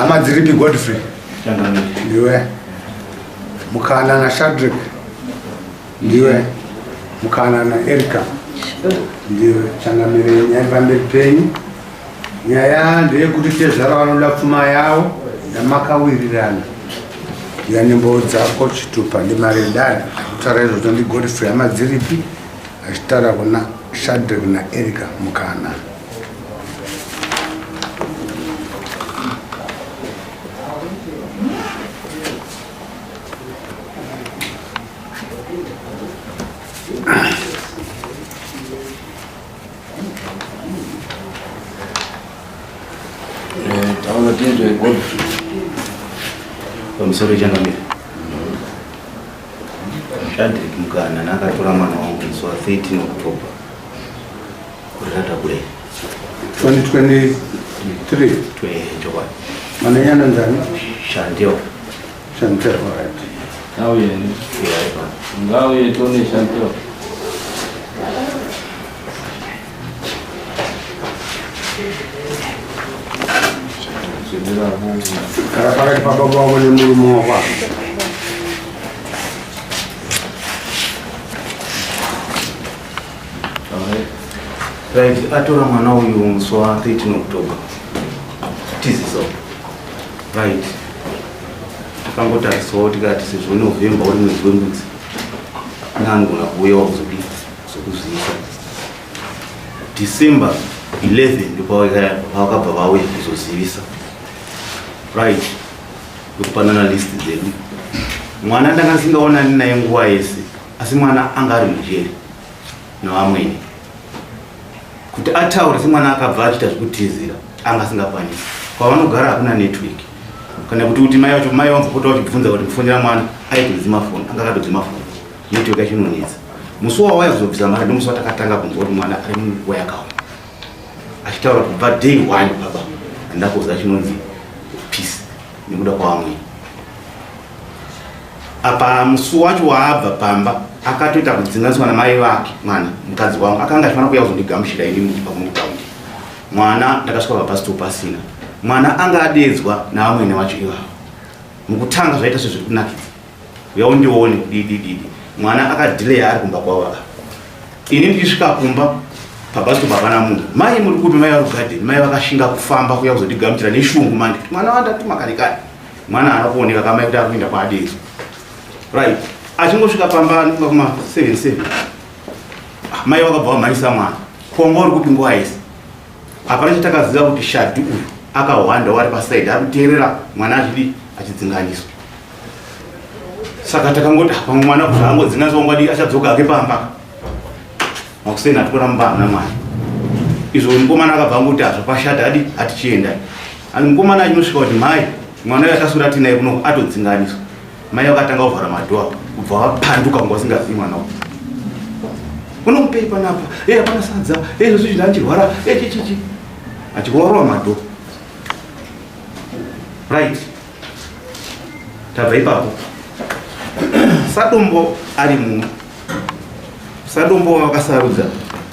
Hama dziripi Godfrey? Ndiwe. Mukana na Shadrick. Ndiwe. Mukana na Erika. Ndiwe. Changamire nyaya pamberi penyu. Nyaya ndeyekuti tezvara vanoda pfuma yavo yamakawirirana. Yanembo dzako chitupa ndimari yedare. Akutaura izvozvo ndiGodfrey hama dziripi achitaura kuna Shadrick naErika Mukana. Taona tinzwe Godfrey pamusoro changamire Shadrick Mukana nakatora mwana wangu musi wa 13 October gore ratakurei 2023 chokwadi Mananyana nzani? Chantel Chantel, all right. Ngauye. Ngauye tone Chantel. Gara pakati pababa wako nemurume wako apa. Right, atora mwana uyu musi wa 13 October. Tiziso. Right. Takangotarisawo tikati sezvo November uri mwedzi wembudzi. Naanogona kuuya wakuzodii kuzokuzivisa. December 11 ndipo pavakabva vauya kuzozivisa. Right. Ndokupanana list dzedu. Mwana ndanga ndisingaonani naye nguva yese asi mwana anga ari mujeri nevamwene kuti ataure semwana akabva achiita zvekutizira anga asingakwanisi kwavanogara hakuna network kana kuti kuti mai vacho mai vambopota vachibvunza kuti kufonera mwana aitodzima foni anga akatodzima foni network yacho inonetsa musi wawaya kuzobvisa mari ndomusi watakatanga kunzwa kuti mwana ari munguva yakaoma achitaura kubva day one baba andakuza chinonzi peace nekuda kwavamwene Apa musi wacho waabva pamba akatoita kudzinganiswa namai vake mwana mukadzi wangu akanga achifanira kuuya kuzondigamuchira ini ndichibva kumutaundi. Mwana ndakasvika pabus stop pasina. Mwana anga adeedzwa navamwene vacho ivavo. Mukutanga zvaita sezviri kunakidza. Uya undione didi didi. Mwana akadhileya ari kumba kwavo ava. Ini ndichisvika kumba pabus stop hapana munhu. Mai muri kupi mai vari kugadheni mai vakashinga kufamba kuuya kuzondigamuchira neshungu manje kuti mwana wandatuma kare kare. Mwana haana kuoneka kamai kuti akuenda kwaadezi. Right. Achingosvika pamba anofika kuma 77. Ah, mai vakabva vamhanyisa mwana. Kongo uri kupi nguva yese? Hapana chatakaziva kuti Shadhi uyu akahwanda wari paside ari kuteerera mwana achidi achidzinganiswa. Saka takangoti ah, pamwe mwana kuti angodzinganiswa ungadi achadzoka hake pamba. Makuseni atikora mumba hamuna mwana. Izvo mukomana akabva angoti hazvo pashata adi atichienda. Ani mukomana achinosvika kuti mai mwana uyo ataswera tinaye kuno atodzinganiswa. Mai vakatanga kuvhara madhoa kubva vapanduka kunge vasingazivi mwana uyu. Unomupei panapa? Eh hapana sadza. Eh zvose zvinhu achirwara. Eh chi chi chi. Achikorova madhoa. Right. Tabva ipapo. Sadombo ari mumwe. Sadombo vakasarudza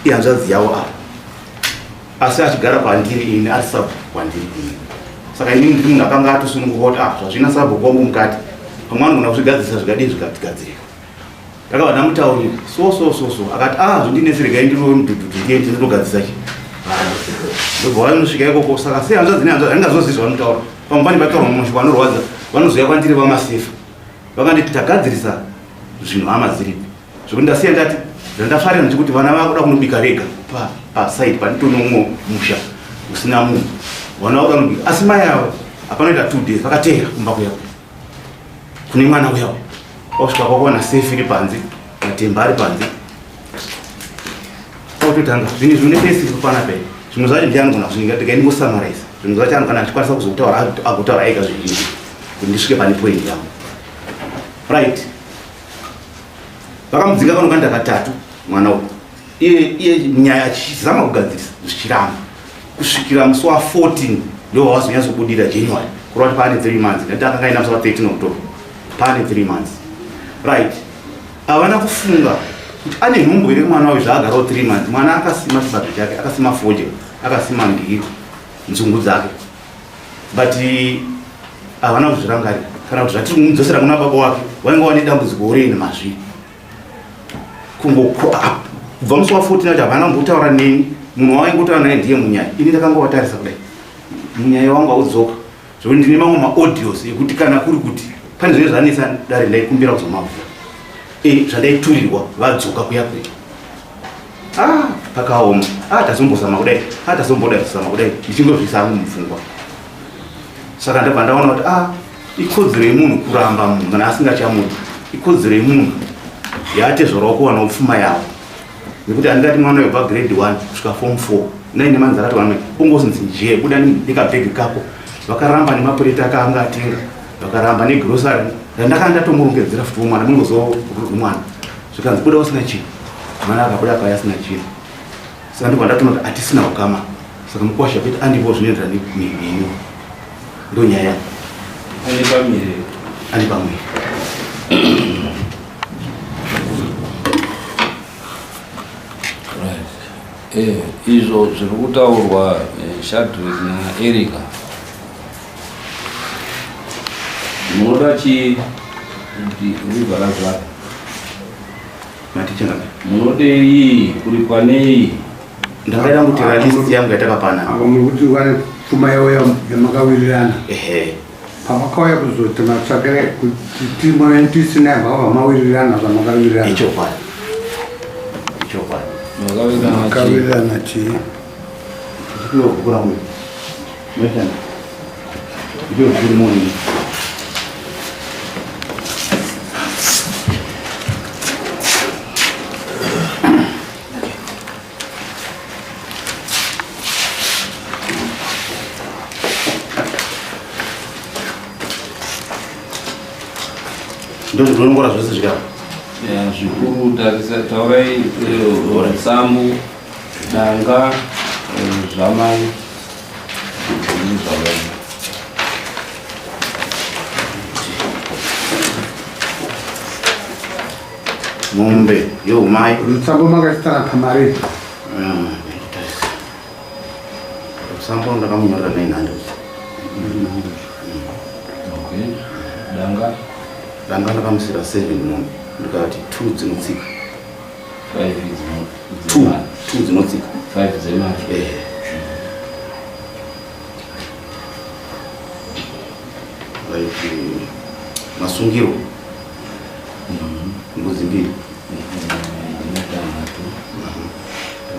ihanzvadzi yavo apa. Asi achigara kwandiri ini ari sabhuku kwandiri ini. Saka ini ndiri munhu akanga atosununguka kuti ah zvazvina sabhuku wangu mukati. Pamwe anogona kuzvigadzirisa zvikadii zvikagadzirika. Ndakabva ndamutaurira so so so so akati ah zvindinetsi regai ndirove mudhudhudhu ndiye ndinogadzisa chi. Ndobva vanosvika ikoko saka sei hanzvadzi nehanzvadzi handingazozivi zvavanotaura. Pamwe pane pataurwa mashoko anorwadza vanozouya kwandiri vamasefa. Vakanditi tagadzirisa zvinhu hama dziripi. Zvekuti ndasiya ndati zvandafarira ndechekuti vana vakuda kunobika vega pa paside panitonomwo musha usina munhu. Vana vakuda kunobika asi mai avo hapanoita 2 days vakateera kumba kuya kune mwana uya wasvika kwakuwana safe iri panze matemba ari panze kwakutotanga zvinhu izvi une pesi panapa zvimwe zvacho ndiye anogona kuzvininga ndikaingosummarize zvimwe zvacho anogona achikwanisa kuzotaura agotaura ega zvizhinji kuti ndisvike pane point yangu right vakamudzinga kanokanda katatu mwana uyu iye iye nyaya achizama kugadzirisa zvichiramba kusvikira musi wa 14 ndo wawazonyatsobudira January kureva kuti paane 3 months nekuti akanga aina musi wa 13 October paane 3 months right havana kufunga kuti ane nhumbu here mwana uyu zvaagarawo 3 months mwana akasima chibage chake akasima fodya akasima ngiri nzungu dzake but Havana kuzvirangarira kana kuti zvatiri kumudzosera kuna baba wake wainge wane dambudziko rei nemazviri. Kubva musi wa 14 acho havana kumbotaura neni, munhu wawaingotaura naye ndiye munyai. Ini ndakangovatarisa kudai, munyai wangu audzoka zvekuti ndine mamwe maaudios ekuti kana kuri kuti pane zvinenge zvanetsa dare ndaikumbira kuzomabvura e, zvandaiturirwa vadzoka kuya kuya. Ah, pakaoma. Ah, tazombozama kudai, ah, tazomboda kuzama kudai, ndichingozviisa hangu mupfungwa. Saka ndabva ndaona kuti ah, ikodzero yemunhu kuramba munhu kana asingachamudi, ikodzero yemunhu yaatezvarawo kuwanawo pfuma yavo, nekuti andingati mwana webva grade 1 kusvika form 4 naine manzara ati vamwe ungozinzi njee buda nekabhegi kako. Vakaramba nemapureti akaanga atenga, vakaramba negrosari randakanga ndatomurongedzera futi womwana mungozowa mwana, zvikanzi buda usina chinhu. Mwana akabuda paya asina chinhu. Saka ndibva ndatoona kuti hatisina ukama. Saka mukwasha kuti andipo zvinoenderana neni, ndonyaya yangu. Ane pamire. Ane pamwiri. Right. Izvo zviri kutaurwa Shadrack naErica, munoda chii kuti ribva razvara? Matichanga. Munodei, kuripwa nei? Ndakaida kutera list yangu yatakapana. Apa muri kuti wane pfuma yavo yamakawirirana. Ehe. Pamakauya kuzoti matsvakire kuti timwe tisina, makabva mawirirana zvamakawirirana. Ichokwadi, ichokwadi. Makawirirana chii? Makawirirana chii? Ndinokura mwe meshana ndiro zviri muni. Ndozvinongora zvose zvikava. Ya, zvikuru tarisa, taurai sambu, danga, zvamai nezvavai. Mombe yeumai. Rutsambo makachitana pamari? Rusambo ndakamunyorera 900. Okay. Danga? Danga ndakamusira 7 mombe, ndikati 2 dzinotsika. 5? 2, 2 dzinotsika. 5 dzemari. Eh. Right, masungiro mbudzi mbiri. Netanhatu.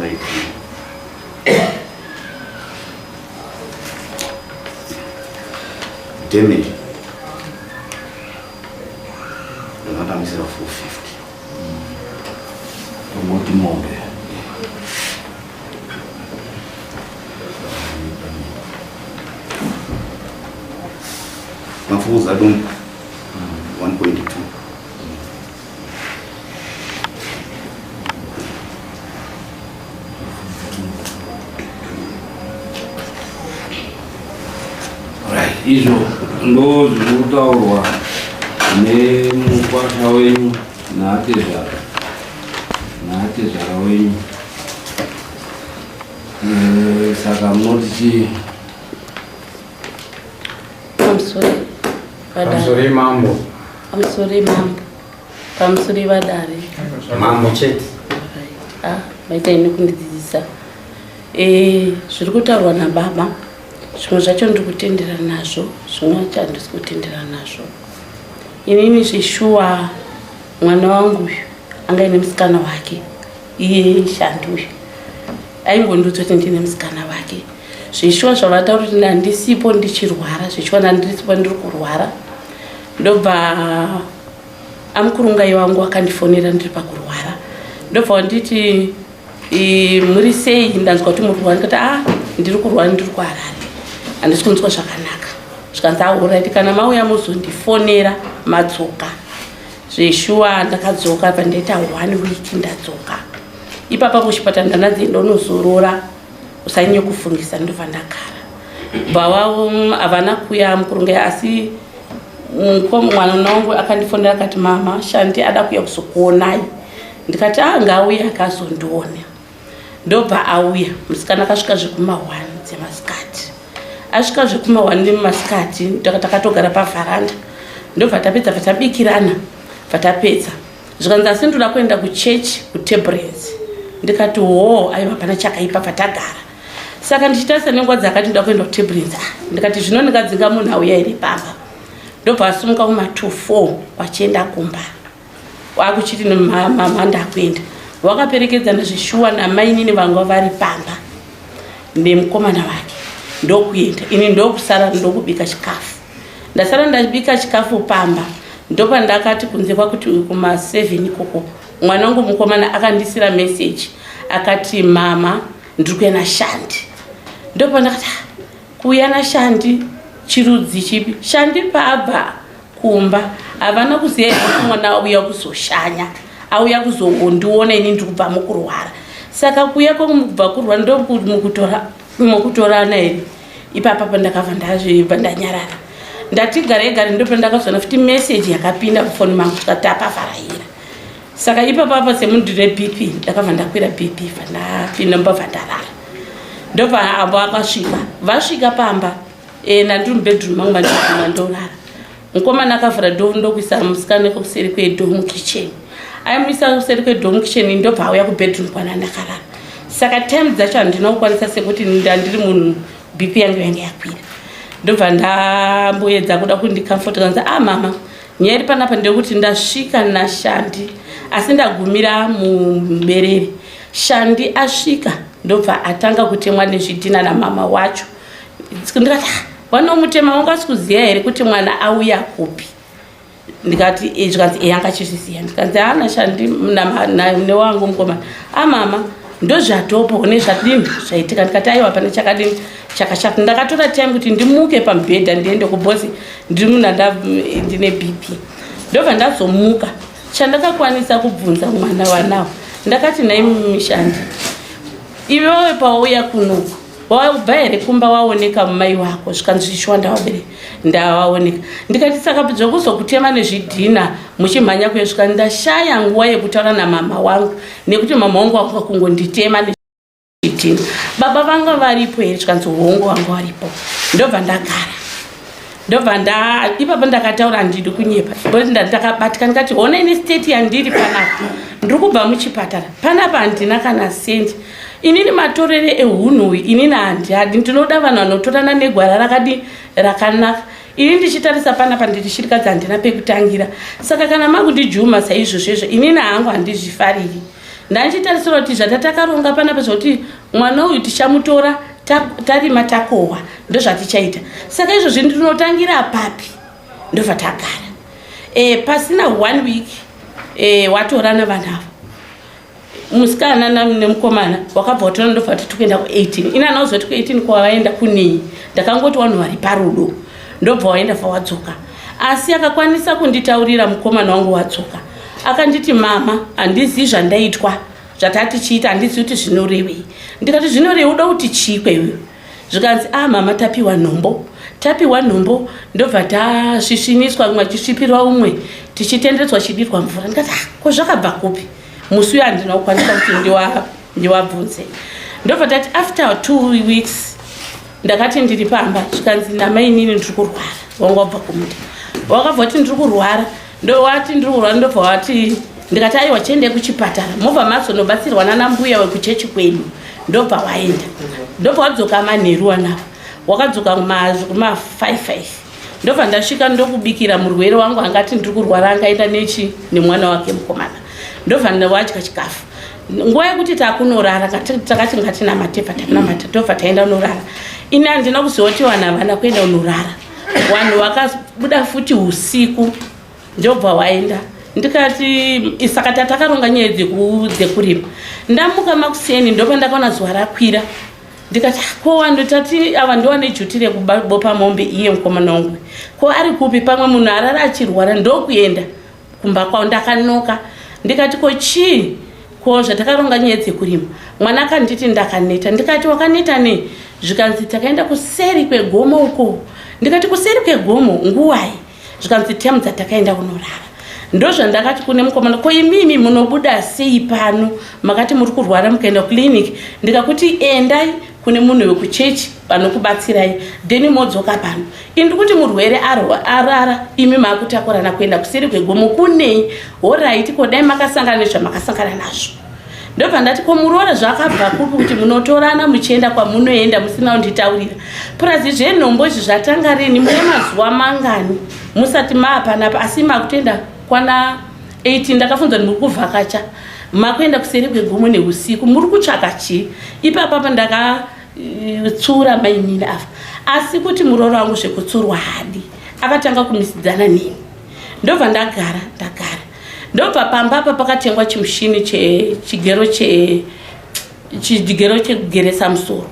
Right, damage ndakatamisira 450. Tongoti mombe. Mafuza dumbu 1.2. Right, izvo ndo zviri kutaurwa nemukwasha wenyu naatezvara wenyu. Saka munoti chii? Pamusoro vadare. Pamusoro mambo. Pamusoro mambo. Pamusoro vadare. Mambo chete. Right. Ah, maita ini kundidzidzisa. Zviri kutaurwa nababa, zvimwe zvacho ndiri kutendera nazvo, zvimwe zvacho handisi kutendera nazvo. Inini zveshuwa mwana wangu uyu anga ine musikana wake, iye shandi uyu aingondiudza kuti ndine musikana wake. Zveshuwa zvavataura kuti handisipo ndichirwara, zveshuwa ndandisipo ndiri kurwara, ndobva amukurungai wangu akandifonera ndiri pakurwara, ndobva wanditi, "Muri sei? Ndanzwa kuti muri kurwara." Ndikati, "A, ndiri kurwara, ndiri kuHarare, handisi kunzwa zvakanaka." Zvikanzi, "Alright, kana mauya muzondifonera madzoka." Zveshuwa ndakadzoka, pandaita one week ndadzoka ipapa kuchipatara, ndananzi ndonozorora, usanyanye kufungisa. Ndobva ndagara, bva havana kuya mukurungai, asi mwana wangu akandifonera akati, "Mama, Shandi ada kuya kuzokuonai." Ndikati, "A, ngaauye akazondiona." Ndobva auya musikana, akasvika zvekuma1 dzemasikati. Asvika zvekuma 1 masikati, takatogara pavharanda, ndobva tapedza, bva tabikirana, bva tapedza. Zvikanzi, "Asi ndoda kuenda kuchechi kuTebrens." Ndikati, "Hoo, aiwa, pana chakaipa." Patagara saka ndichitarisa nenguva dzakati ndoda kuenda kuTebrens, ndikati, "Zvino ndingadzinga munhu auya here pamba?" Ndobva asumuka kuma 24 wachienda kumba, wakuchiti, "Mama, ndakuenda." Wakaperekedzana zvishuwa namainini vanga vari pamba nemukomana wake, ndokuenda. Ini ndokusara ndokubika chikafu. Ndasara ndabika chikafu pamba, ndopandakati kunze kwakuti kuma7 ikoko, mwana wangu mukomana akandisira meseji akati, "Mama, ndiri kuya naShandi." Ndopandakati, "Ah, kuuya naShandi chirudzi chipi?" Shandi paabva kumba havana kuziva here kuti mwana auya kuzoshanya, auya kuzondiona? Ini ndiri kubva mukurwara, saka kuuya kwekubva kurwara ndomukutorana here ipapa? Pandakabva ndazvibva ndanyarara, ndati gare gare, ndopandakazoona futi meseji yakapinda mufoni mangu, tikati apavharahira. Saka ipapapa semunhu ndine BP, ndakabva ndakwira BP, bva ndapinda mubva ndarara. Ndobva avo akasvika, vasvika pamba, nandiri mubedroom mangu mandoguma ndorara. Mukomana akavhura door, ndokuisa musikana kuseri kwedoor mukitchen. Aimuisa kuseri kwedoor mukitchen, ndobva auya kubedroom kwana ndakarara. Saka time dzacho handina kukwanisa, sekuti ndandiri munhu BP yangu yange yakwira. Ndobva ndamboedza kuda kundicomforta, kanzi, "A ah, mama, nyaya iri panapa ndeyekuti ndasvika naShandi, asi ndagumira muberere. Shandi asvika, ndobva atanga kutemwa nezvidhina namama wacho." Ndikati, "Ah, vanomutema ungasi kuziva here kuti mwana auya kupi?" Ndikati, zvikanzi, "E, anga achizviziva." Ndikanzi, "Haana Shandi newangu mukomana." "Amama, ndozvatopo nezvadini zvaitika." Ndikati, "Aiwa, pane chakadini chakashata." Ndakatora time kuti ndimuke pamubhedha ndiende kubhozi, ndiri munhu ndine BP. Ndobva ndazomuka, chandakakwanisa kubvunza mwana wanawo, ndakati, "Nhai mishandi, iwewe pawauya kunoku wabva here kumba waoneka mumai wako?" Zvikanzi, "Zvishuwa, ndawabere ndawaoneka." Ndikati, "Saka zvokuzokutema nezvidhina muchimhanya kuye?" Zvikanzi, "Ndashaya nguva yekutaura namama wangu, nekuti mama wangu wanga kungonditema nezvidhina." "Baba vanga varipo here?" Zvikanzi, "Hongu, vanga varipo." Ndobva ndagara, ndobva nda ipapo ndakataura, handidi kunyepa, because ndakabatika. Ndikati, "Hona, ine state yandiri panapa, ndiri kubva muchipatara panapa, handina kana sendi. Inini matorere ehunhu uyu inini handiadi. Ndinoda vanhu vanotorana negwara rakadi rakanaka. Ini ndichitarisa panapa ndiri shirikadzi, handina pekutangira. Saka kana makundijuma saizvozvo izvo, inini hangu handizvifariri. Ndandichitarisira kuti zvatatakaronga panapa zvokuti mwana uyu tichamutora tarima takohwa, ndozvatichaita. Saka izvozvi ndinotangira papi?" Ndobva tagara. Pasina one week, watorana vanhu ava, musikana nemukomana, wakabva watora. Ndobva kuti tikuenda ku18. Ina anauzoti ku18 kwavaenda kunei, ndakangoti vanhu vari parudo. Ndobva waenda, fa wadzoka. Asi akakwanisa kunditaurira mukomana wangu wadzoka, akanditi, "Mama, handizivi zvandaitwa, zvatatichiita, handizivi kuti zvinorevei." Ndikati, "Zvinorevei? Uda kuti chii kwewe?" Zvikanzi, "A ah, mama, tapiwa nhombo, tapiwa nhombo, ndobva tasvisviniswa, umwe achisvipirwa umwe, tichitenderedzwa, chidirwa mvura." Ndikati, "Ah, ko zvakabva kupi?" Musi uyo handina kukwanisa kuti ndiwabvunze. Ndobva tati after 2 weeks, ndakati ndiri pamba, zvikanzi namainini, "Ndiri kurwara." Wanga wabva kumuta, wakabva kuti, "Ndiri kurwara." Ndowati, "Ndiri kurwara." Ndobva wati, ndikati, "Aiwa, chiendei kuchipatara, mobva mazonobatsirwa nanambuya wekuchechi kwedu." Ndobva waenda, ndobva wadzoka manheru wanavo, wakadzoka kuma55. Ndobva ndasvika, ndokubikira murwere wangu angati, "Ndiri kurwara." Angaenda nechi nemwana wake mukomana. Ndobva wadya chikafu. Nguva yekuti takunorara, takati ngatinamate, bva tanamata, tobva taenda unorara. Ini handina kuziva kuti vanhu havana kuenda unorara. Vanhu vakabuda futi usiku, ndobva waenda. Ndikati, saka tatakaronga nyaya dzekurima. Ndamuka makuseni, ndopa ndakaona zuva rakwira. Ndikati, "Ah, ko wandotati ava ndiwane duty rekubopa mombe, iye mukomana wangu ko ari kupi? Pamwe munhu arara achirwara." Ndokuenda kumba kwavo, ndakanoka. Ndikati, "Ko chii, ko zvatakaronga nyaya dzekurima?" Mwana akanditi, "Ndakaneta." Ndikati, "Wakaneta nei?" Zvikanzi, "Takaenda kuseri kwegomo uko." Ndikati, "Kuseri kwegomo nguwai?" Zvikanzi, "Temu dzatakaenda kunorara." Ndozvandakati kune mukomana, "Ko imimi munobuda sei pano? Makati muri kurwara, mukaenda kuclinic." Ndikakuti, "Endai." kune munhu wekuchechi vanokubatsirai, then modzoka pano. Ini ndikuti murwere arara, imi makutakurana kuenda kuseri kwegomo kunei? Alright, ko dai makasangana nezvamakasangana nazvo? Ndobva ndati, ko muroora zvakabva kupi kuti munotorana muchienda kwamunoenda musina kunditaurira? Purazi zvenhombo izvi zvatanga rini? Mune mazuva mangani musati maapanapa? Asi makutoenda kwana 18. Ndakafunza kuti muri kuvhakacha, makuenda kuseri kwegomo neusiku, muri kutsvaka chii ipapapa? Ndakatsura mainini afa, asi kuti muroora wangu zvekutsurwa hadi. Akatanga kumisidzana neni. Ndobva ndagara, ndagara. Ndobva pamba apa pakatengwa chimushini chechigero, chigero chekugeresa musoro.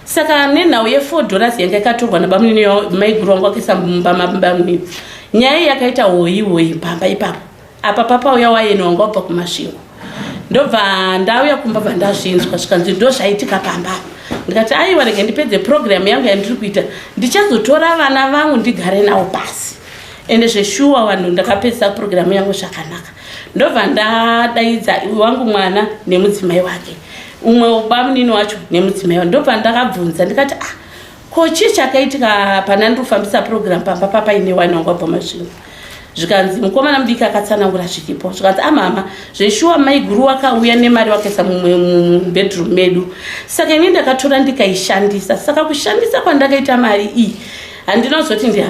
Saka nenhau ye4 dollars yanga yakatorwa nabamunini, maiguru wangu akaisa mumba mabamunini, nyaya yakaita hoi hoi pamba ipapo. Apa papauya wayeni wanga wabva kuMasvingo. Ndobva ndauya kumba, bva ndazvinzwa, zvikanzi ndo zvaitika pamba apa. Ndikati, aiwa, rege ndipedze purogiramu yangu yandiri kuita, ndichazotora vana vangu ndigare navo pasi. Ende zveshuwa vanhu, ndakapedzisa purogiramu yangu zvakanaka. Ndobva ndadaidza wangu mwana nemudzimai wake, umwe bamunini wacho nemudzimai wake. Ndobva ndakabvunza ndikati, ah, ko chii chakaitika pana ndiri purogiramu pamba papaine wani wangu wabva Masvingo? Zvikanzi mukomana mudiki akatsanangura zviripo. Zvikanzi, amama, ah, zveshuwa maiguru wakauya nemari wakaisa mubedroom medu, saka ini ndakatora ndikaishandisa. Saka kushandisa kwandakaita mari iyi, handina kuzoti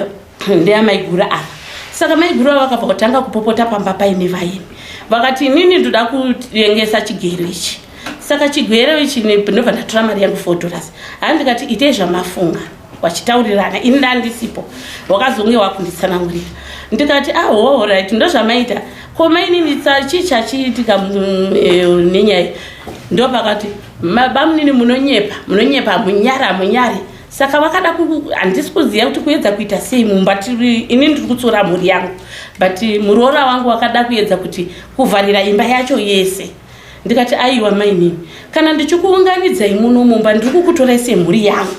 ndeyamaiguru ava. Saka maiguru ava vakabva kutanga kupopota pamba paine vaini. Vakati, inini ndoda kutengesa chigero ichi. Saka chigero ichi, ndobva ndatora mari yangu 4 dollars. Handikati, itei zvamafunga, wachitaurirana, ini ndandisipo. Wakazonge wakunditsanangurira. Ndikati, aho, ah, right, ndozvamaita. Ko mainini, chii chachiitika nenyaya? Ndopakati, bamunini, munonyepa, munonyepa, munyari, hamunyari. Saka vakada, handisi kuziva kuti kuedza kuita sei mumba. Ini ndiri kutsura mhuri yangu, but muroora wangu wakada kuedza kuti kuvharira imba yacho yese. Ndikati, aiwa mainini, kana ndichikuunganidzai muno mumba, ndiri kukutorai semhuri yangu.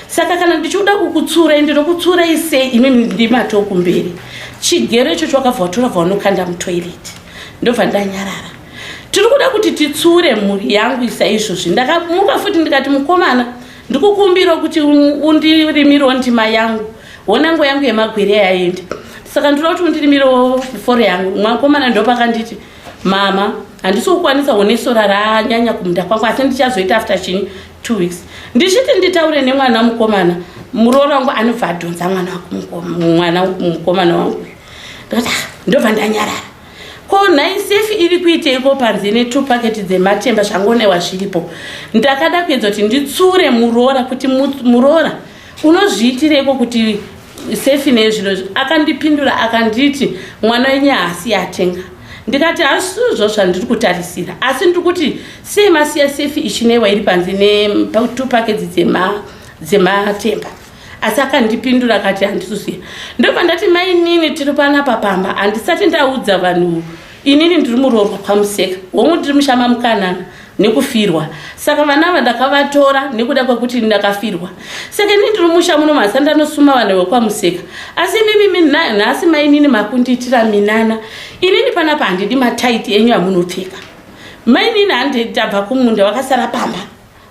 Saka kana ndichikuda kukutsurai, ndinokutsurai sei imi ndimatokumberi? Chigero ichocho wakabva watora, bva wanokanda mutoilet. Ndobva ndanyarara. Tiri kuda kuti titsure mhuri yangu saizvozvi. Ndakamuka futi ndikati, mukomana, ndikukumbira kuti undirimirewo ndima yangu. Hona, nguva yangu yemagwere yaenda, saka ndinoda kuti undirimirewo foro yangu. Mwakomana ndopakanditi, mama, handisi kukwanisa, one sora ranyanya kumunda kwangu, asi ndichazoita after chini 2 weeks. Ndichiti nditaure nemwana mukomana, muroora wangu anobva adhonza mwana mukomana wangu. Ndikati, ah, ndobva ndanyarara. Ko nhai, sefi iri kuiteiko panze ne2 paketi dzematemba zvangonewa zviripo? Ndakada kuedza kuti nditsure muroora kuti, muroora, unozviitireiko kuti sefi nezvino? Akandipindura akanditi, mwana wenyu haasi atenga. Ndikati, hasizvo zvandiri kutarisira, asi ndiri kuti sei masiya sefi ichinewa iri panze ne2 paketi dzematemba? Asi akandipindura akati, handisiziya. Ndobva ndati, mainini, tiri panapa pamba, handisati ndaudza vanhu. Inini ndiri muroorwa kwaMuseka, hongu ndiri mushama mukanana nekufirwa. Saka vana ava ndakavatora nekuda kwekuti ndakafirwa. Saka ini ndiri musha muno, mhasa ndanosuma vanhu vekwaMuseka. Asi imimi nhasi mainini makundiitira minana. Inini panapa handidi mataiti enyu amunopfeka. Mainini, handi, tabva kumunda, wakasara pamba,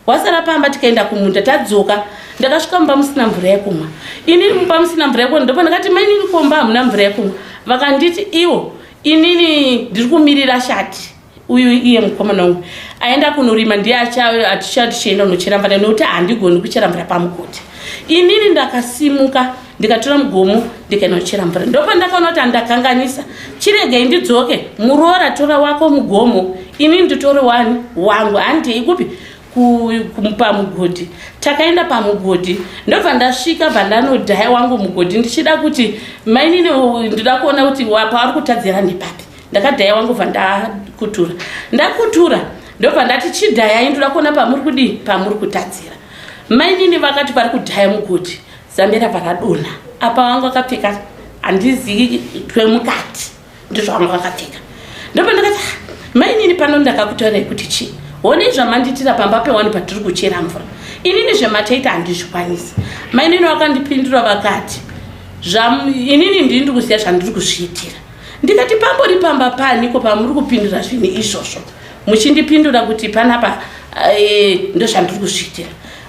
wasara pamba. Tikaenda kumunda, tadzoka, ndakasvika mumba musina mvura yekumwa. Inini mumba musina mvura yekumwa. Ndopa ndakati, mainini, komba hamuna mvura yekumwa? Vakanditi iwo, inini ndiri kumirira shati uyu, iye mukomana wangu aenda kunorima, ndiye aticha tichienda kunochera mvura, nekuti handigoni kuchera mvura pamugodhi. Inini ndakasimuka, ndikatora mugomo, ndikaenda kuchera mvura. Ndopa ndakaona kuti handakanganisa. Chiregai ndidzoke. Muroora, tora wako mugomo, inini nditore wani wangu. Handei kupi? Pamugodhi. Takaenda pamugodhi, ndobva ndasvika, bva ndanodhaya wangu mugodhi, ndichida kuti, mainini, ndoda kuona kuti pavari kutadzira nepapi. Ndakadhaya wangu, bva ndakutura, ndakutura. Ndobva ndati, chidhayai, ndoda kuona pamuri kudii, pamuri kutadzira. Mainini vakati vari kudhaya mugodhi, zambe rabva radonha. Apa wangu akapfeka, handizivi twemukati, ndizvo wangu akapfeka. Ndobva ndakati, ah, mainini, pano ndakakutaurai kuti chii? Honei zvamandiitira pamba pewani patiri kuchera mvura. Inini zvemataita handizvikwanisi. Mainini vakandipindura vakati, inini ndini ndiri kuziva zvandiri kuzviitira. Ndikati, pambori pamba paniko pamuri kupindura zvinhu izvozvo, muchindipindura kuti panapa ndo zvandiri kuzviitira?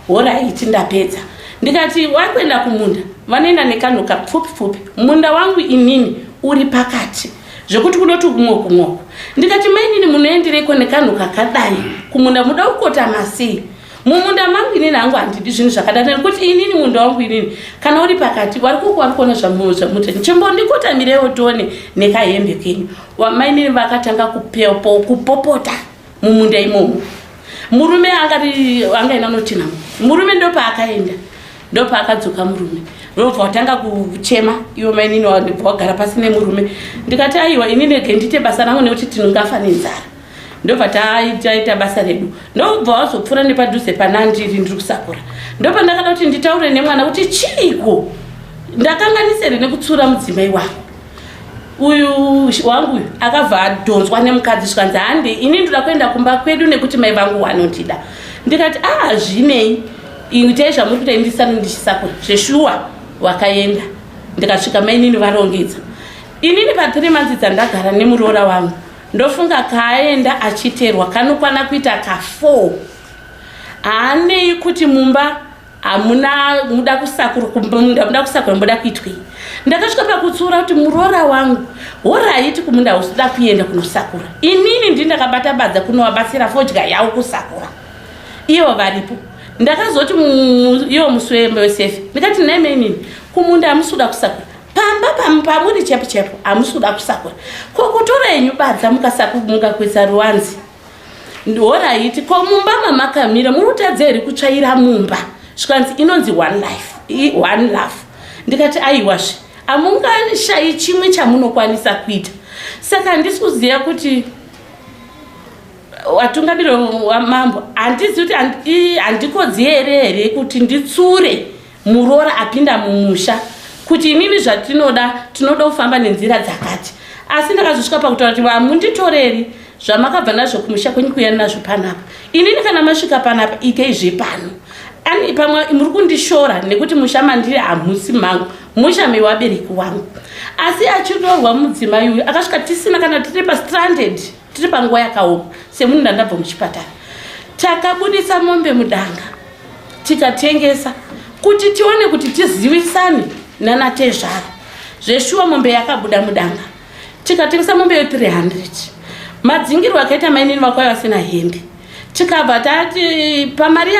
Horaiti, ndapedza. Ndikati wakuenda kumunda, vanoenda nekanhu kapfupi pfupi. Munda wangu inini uri pakati zvekuti kunoti kumwoku mwoku. Ndikati mainini, munoendereiko nekanhu kakadai kumunda? Muda kukotama sei mumunda mangu? Inini hangu handidi zvinhu zvakadai, nekuti inini munda wangu inini kana uri pakati, vari kuku vari kuona zvamuta. Chimbondikotamirewo tione nekahembe kenyu. Mainini vakatanga kupopota mumunda imomo. Murume angati angaenda unotinha murume, ndopaakaenda, ndopaakadzoka murume, ndobva watanga kuchema. Iwo mainini ndobva wagara pasi nemurume. Ndikati aiwa, inini rege ndiite basa rangu nekuti tinongafa nenzara. Ndobva taita basa redu, ndobva wazopfuura nepadhuze panandiri ndiri kusakura. Ndopandakada kuti nditaure nemwana kuti chiiko, ndakanganisere nekutsura mudzimai wangu uyu wangu uyu. Akabva adhonzwa nemukadzi, zvikanzi hande, ini ndoda kuenda kumba kwedu nekuti mai vangu vanondida. Ndikati a, hazvinei, itai zvamuri kuita, indisano ndichisakura. Zveshuwa wakaenda, ndikasvika mainini varongedza. Inini pa3 months dzandagara nemuroora wangu, ndofunga kaaenda achiterwa kanokwana kuita ka4. Haanei kuti mumba hamuna muda kusakura, kumunda muda kusakura, muda kuitwei. Ndakasvika pakutsura kuti muroora wangu, horaiti, kumunda usida kuenda kunosakura. Inini ndini ndakabata badza kunovabatsira fodya yavo kusakura ivo varipo. Ndakazoti ivo musi wesefe, ndikati nhai mainini, kumunda hamusi kuda kusakura, pamba pamuri chepo chepo hamusi kuda kusakura, ko kutora henyu badza mukakwisa ruwanzi? Horaiti, ko mumba mamakamira muri kutadza here kutsvaira mumba? Zvikanzi inonzi one life, one love. Ndikati aiwazve, hamungashayi chimwe chamunokwanisa kuita. Saka handisi kuziva kuti vatungamiri wamambo, handizivi kuti handikodzi here kuti nditsure muroora apinda mumusha, kuti inini zvatinoda, tinoda kufamba nenzira dzakati. Asi ndakazosvika pakutaura kuti vamunditoreri zvamakabva nazvo kumusha kwenyu kuya nazvo panapa. Inini kana masvika panapa, itei zvepano. Ani pamwe muri kundishora nekuti musha mandiri hamusi mangu, musha mewabereki wangu. Asi achitorwa mudzimai uyu akasvika tisina kana, tiri pastranded, tiri panguva yakaoma. Semunhu ndandabva muchipatara, takabudisa mombe mudanga tikatengesa kuti tione kuti tizivisane nanatezvara. Zveshuwa mombe yakabuda mudanga, tikatengesa mombe yo300. Madzingirwo akaita mainini vakauya vasina hembe. Tikabva tati pamari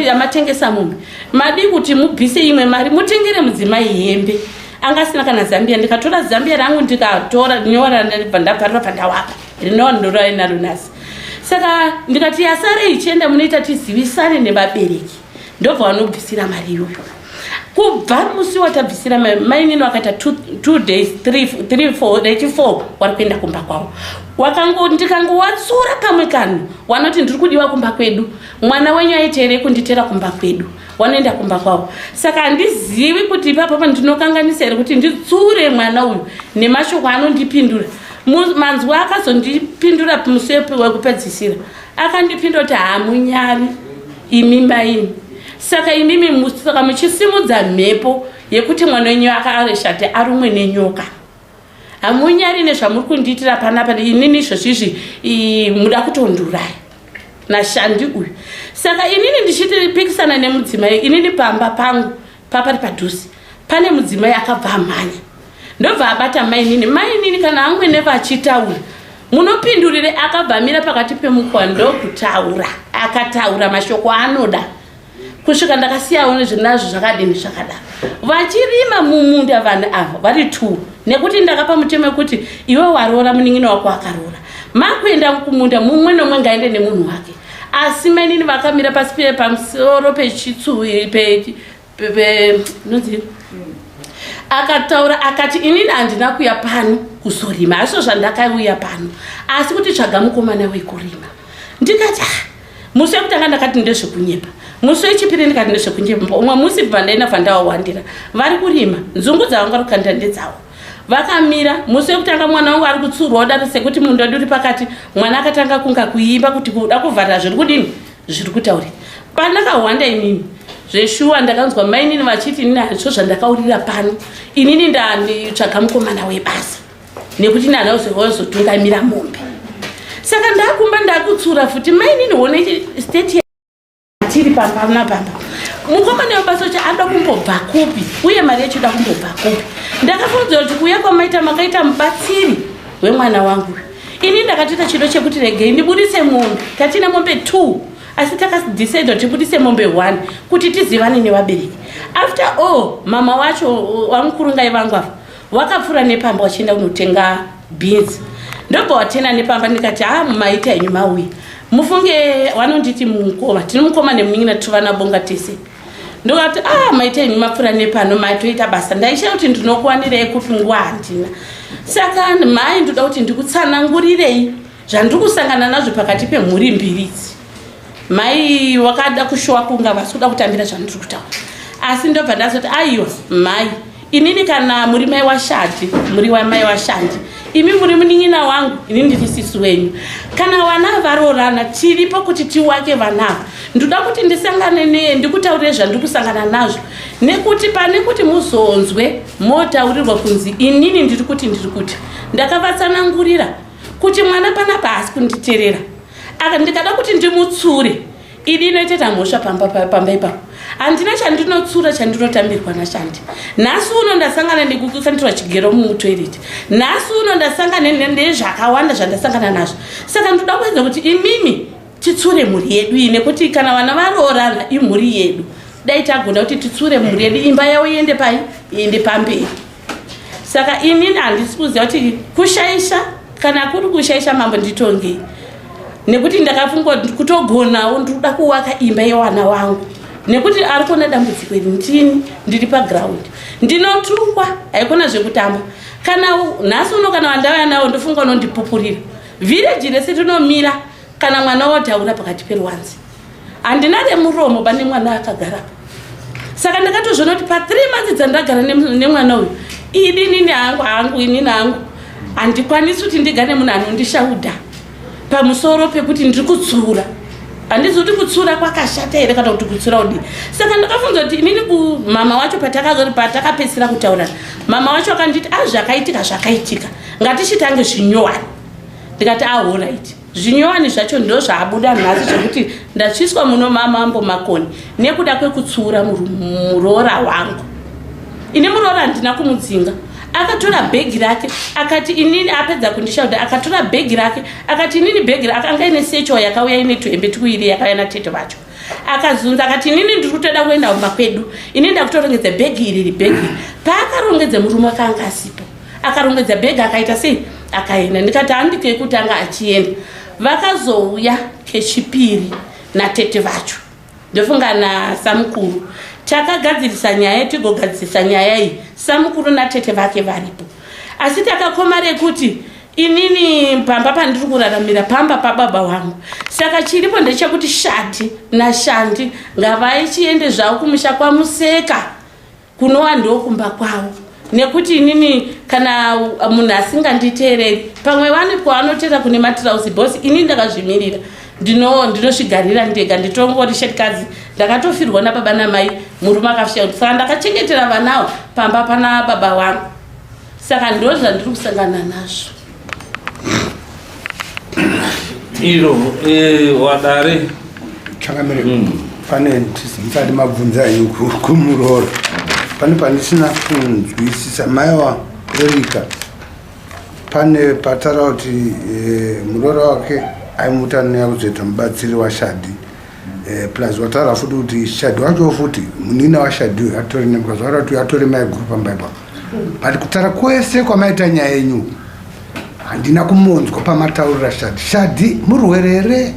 yamatengesa mombe, madi kuti mubvise imwe mari mutengere mudzimai hembe, angasina kana zambia. Ndikatora zambia rangu, ndikatora nyora, ndabva ndabvarira pandawapa rinova ndorainaro nhasi. Saka ndikati yasare ichienda, munoita tizivisane nevabereki, ndobva vanobvisira mari iyoyo. Kubva musi watabvisira mainini wakaita 2 days, 3, 4, 4 wari kuenda kumba kwavo. Ndikangowatsura kamwe kanhu, wanoti ndiri kudiwa kumba kwedu, mwana wenyu aiterei kunditera kumba kwedu? Wanoenda kumba kwavo. Saka handizivi kuti ipapo ndinokanganisa here kuti nditsure mwana uyu nemashoko anondipindura. Manzwa akazondipindura musi wekupedzisira, akandipindura kuti hamunyari imi maini, saka imimi saka muchisimudza mhepo yekuti mwana wenyu akareshate arumwe nenyoka, hamunyari nezvamuri kundiitira panapa? Inini izvozvizvi muda kutonduraya nashandi uyu. Saka inini ndichitipikisana nemudzimai, inini pamba pangu papari padhuze pane mudzimai akabva amhanya, ndobva abata mainini. Mainini kana amwene vachitaura, munopindurire? Akabva amira pakati pemukwa ndokutaura, akataura mashoko anoda kusvika ndakasiyawo nezvinazvo zvakadini zvakadaro. Vachirima mumunda vanhu ava vari two, nekuti ndakapa mutemo wekuti iwe waroora, munin'ina wako akaroora, makuenda kumunda, mumwe nomwe ngaende nemunhu wake. Asi mainini vakamira pasi pamusoro pechitsu nonzi akataura akati inini handina kuya pano kuzorima, hazvo zvandakauya pano, asi kuti tsvaga mukomana wekurima. Ndikati ah, musi wekutanga ndakati ndezvekunyepa, musi wechipiri ndikati ndezvekunyepa. Umwe musi bva ndaenda, bva ndawawandira vari kurima nzungu dzavanga rukanda ndedzavo vakamira. Musi wekutanga mwana wangu ari kutsurwa kudaro sekuti munda wedu uri pakati, mwana akatanga kunga kuimba kuti kuda kuvharira zviri kudini, zviri kutaurika. Pandakahwanda inini zveshuwa, ndakanzwa mainini vachiti inini hazvo zvandakaurira pano, inini ndanditsvaga mukomana webasa nekuti nanazotungamira mombe. Saka ndakumba ndakutsura futi mainini, hone state. patiri pamba pamba mukomana webasocha anoda kumbobva kupi uye mari yacho ida kumbobva kupi ndakafungidzira kuti kuuya kwamaita makaita mubatsiri wemwana wangu ini ndakatoita chido chekuti regei ndibudise mombe tatine mombe two asi takadecide kuti tibudise mombe one kuti tizivane nevabereki after all mama wacho wamukurungai vangu ava wakapfuura nepamba wachienda kunotenga beans ndobva watena nepamba ndikati ha maita henyu mauya mufunge vanonditi mukoma tine mukoma nemunin'ina tiri bonga tese ndokati a ah, maita henyu mapfuura nepano matoita basa ndaisha kuti ndinokuwanirei kupi nguva handina saka mhai ndoda kuti ndikutsanangurirei zvandiri kusangana nazvo pakati pemhuri mbiri idzi mai wakada kushowa kunga vasi kuda kutambira zvandiri kutaura asi ndobva ndazoti aiwa mhai inini kana muri mai washandi muri wamai washandi imi muri munin'ina wangu ini ndiri sisi wenyu kana vana varoorana tiripo kuti tiwake vanava ndoda kuti ndisangane neye ndikutaurire zvandiri kusangana nazvo nekuti pane kuti muzonzwe motaurirwa kunzi inini ndiri kuti ndiri kuti ndakavatsanangurira kuti mwana panapa haasi kunditerera aka ndikada kuti ndimutsure idi inoiteta mhosva pamba pamba ipapo handina chandinotsura chandinotambirwa nashandi nhasi uno ndasangana nekukandirwa chigero mutoireti nhasi uno ndasangana nezvakawanda zvandasangana nazvo saka ndoda kuedza kuti imimi titsure mhuri yedu iyi nekuti kana vana varoorana imhuri yedu dai tagona kuti titsure mhuri yedu imba yavo iende pai iende pamberi saka inini handisi kuziva kuti kushaisha kana kuri kushaisha mambo nditongei nekuti ndakafunga kutogonawo ndikuda kuwaka imba yewana wangu nekuti ari kuona dambudziko iri ndini ndiri paground ndinotukwa haikona zvekutamba kana nhasi uno kana wandauya nawo ndofunga unondipupurira vhireji rese rinomira kana mwana wotaura pakati peruwanzi handina remuromo pane mwana akagara saka ndakatozviona kuti pathree months dzandagara nemwana uyu idi inini hangu hangu inini hangu handikwanisi kuti ndigare munhu anondishaudha pamusoro pekuti ndiri kutsura handizi kuti kutsura kwakashata here kana kuti kutsura kudii saka ndakafunza kuti inini kumama wacho patakapedzisira kutaurana mama wacho akanditi a ah, zvakaitika zvakaitika ngatichitange zvinyowani ndikati ahorit ah, Zvinyowani zvacho ndozvaabuda nhasi zvekuti ndatsviswa muno mamambo Makoni nekuda kwekutsuura muroora wangu. Ini muroora handina kumudzinga. Akatora bhegi rake akati inini apedza kundishauda akatora bhegi rake akati inini bhegi rake anga ine secho yakauya ine tuhembe twuiri yakauya natete vacho akazunza akati inini ndiri kutoda kuenda kumba kwedu ini ndakutorongedza bhegi iri ribhegi paakarongedza murume akanga asipo akarongedza bhegi akaita sei akaenda ndikati handi kekutanga achienda vakazouya kechipiri natete vacho ndofunga nasamukuru takagadzirisa nyaya tigogadzirisa nyaya iyi samukuru natete vake varipo asi takakoma rekuti inini pamba pandiri kuraramira pamba pababa wangu saka chiripo ndechekuti shati nashandi ngavaichiende zvavo kumusha kwamuseka kunova ndokumba kwavo nekuti inini kana munhu asinganditeereri pamwe vane kwaanoteera kune matirausi bhosi ini ndakazvimirira ndinosvigarira ndega nditongori shetkadzi ndakatofirwa nababa namai murume akafisha kuti saka ndakachengetera vanawo pamba pana baba vangu saka ndo zvandiri kusangana nazvo iro eh, wadare changamire mm. pane musati mabvunza henyu kumuroora pane pandisina kunzwisisa maiwa erika pane patara kuti eh, muroora wake aimutanira kuzoita mubatsiri washadi eh, plus wataura futi kuti shadi wacho futi munina washadi uyu atori nemukadzi wataura kuti atori maiguru pamba ipapo but kutara kwese kwamaita nyaya yenyu handina kumonzwa pamataurira shadi shadi murwere here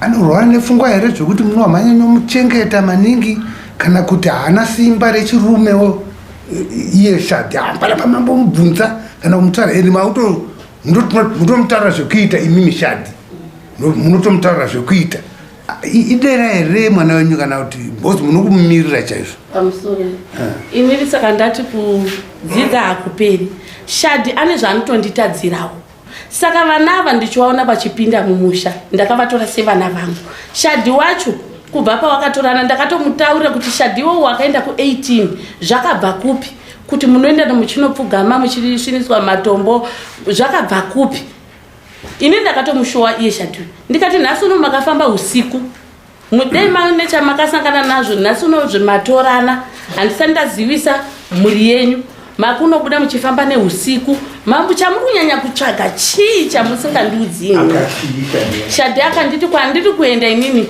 anorwara nepfungwa here zvekuti munohamanya nomuchengeta maningi kana kuti haana simba rechirumewo iye shadi hapana pamambomubvunza kana kumutaura ende mauto munotomutaurira zvekuita imimi shadi munotomutaurira zvekuita idera here mwana wenyu kana kuti bcause munokumumirira chaizvo pamusoro eh. inini saka ndati kudzidza hakuperi shadi ane zvaanotonditadzirawo saka vana ava ndichivaona vachipinda mumusha ndakavatora sevana vangu shadi wacho kubva pawakatorana ndakatomutaurira kuti shadi iwowo wakaenda ku18 zvakabva kupi kuti munoenda muchinopfugama muchisviniswa matombo zvakabva kupi ini ndakatomushowa iye shadi ndikati nhasi uno makafamba usiku Mudei mane chamakasangana nazvo nhasi uno zvematorana, handisati ndazivisa mhuri yenyu. Makunobuda muchifamba neusiku. Mambo, chamuri kunyanya kutsvaga chii chamusingandiudzi ini? Shadi akanditi kwandiri kuenda inini,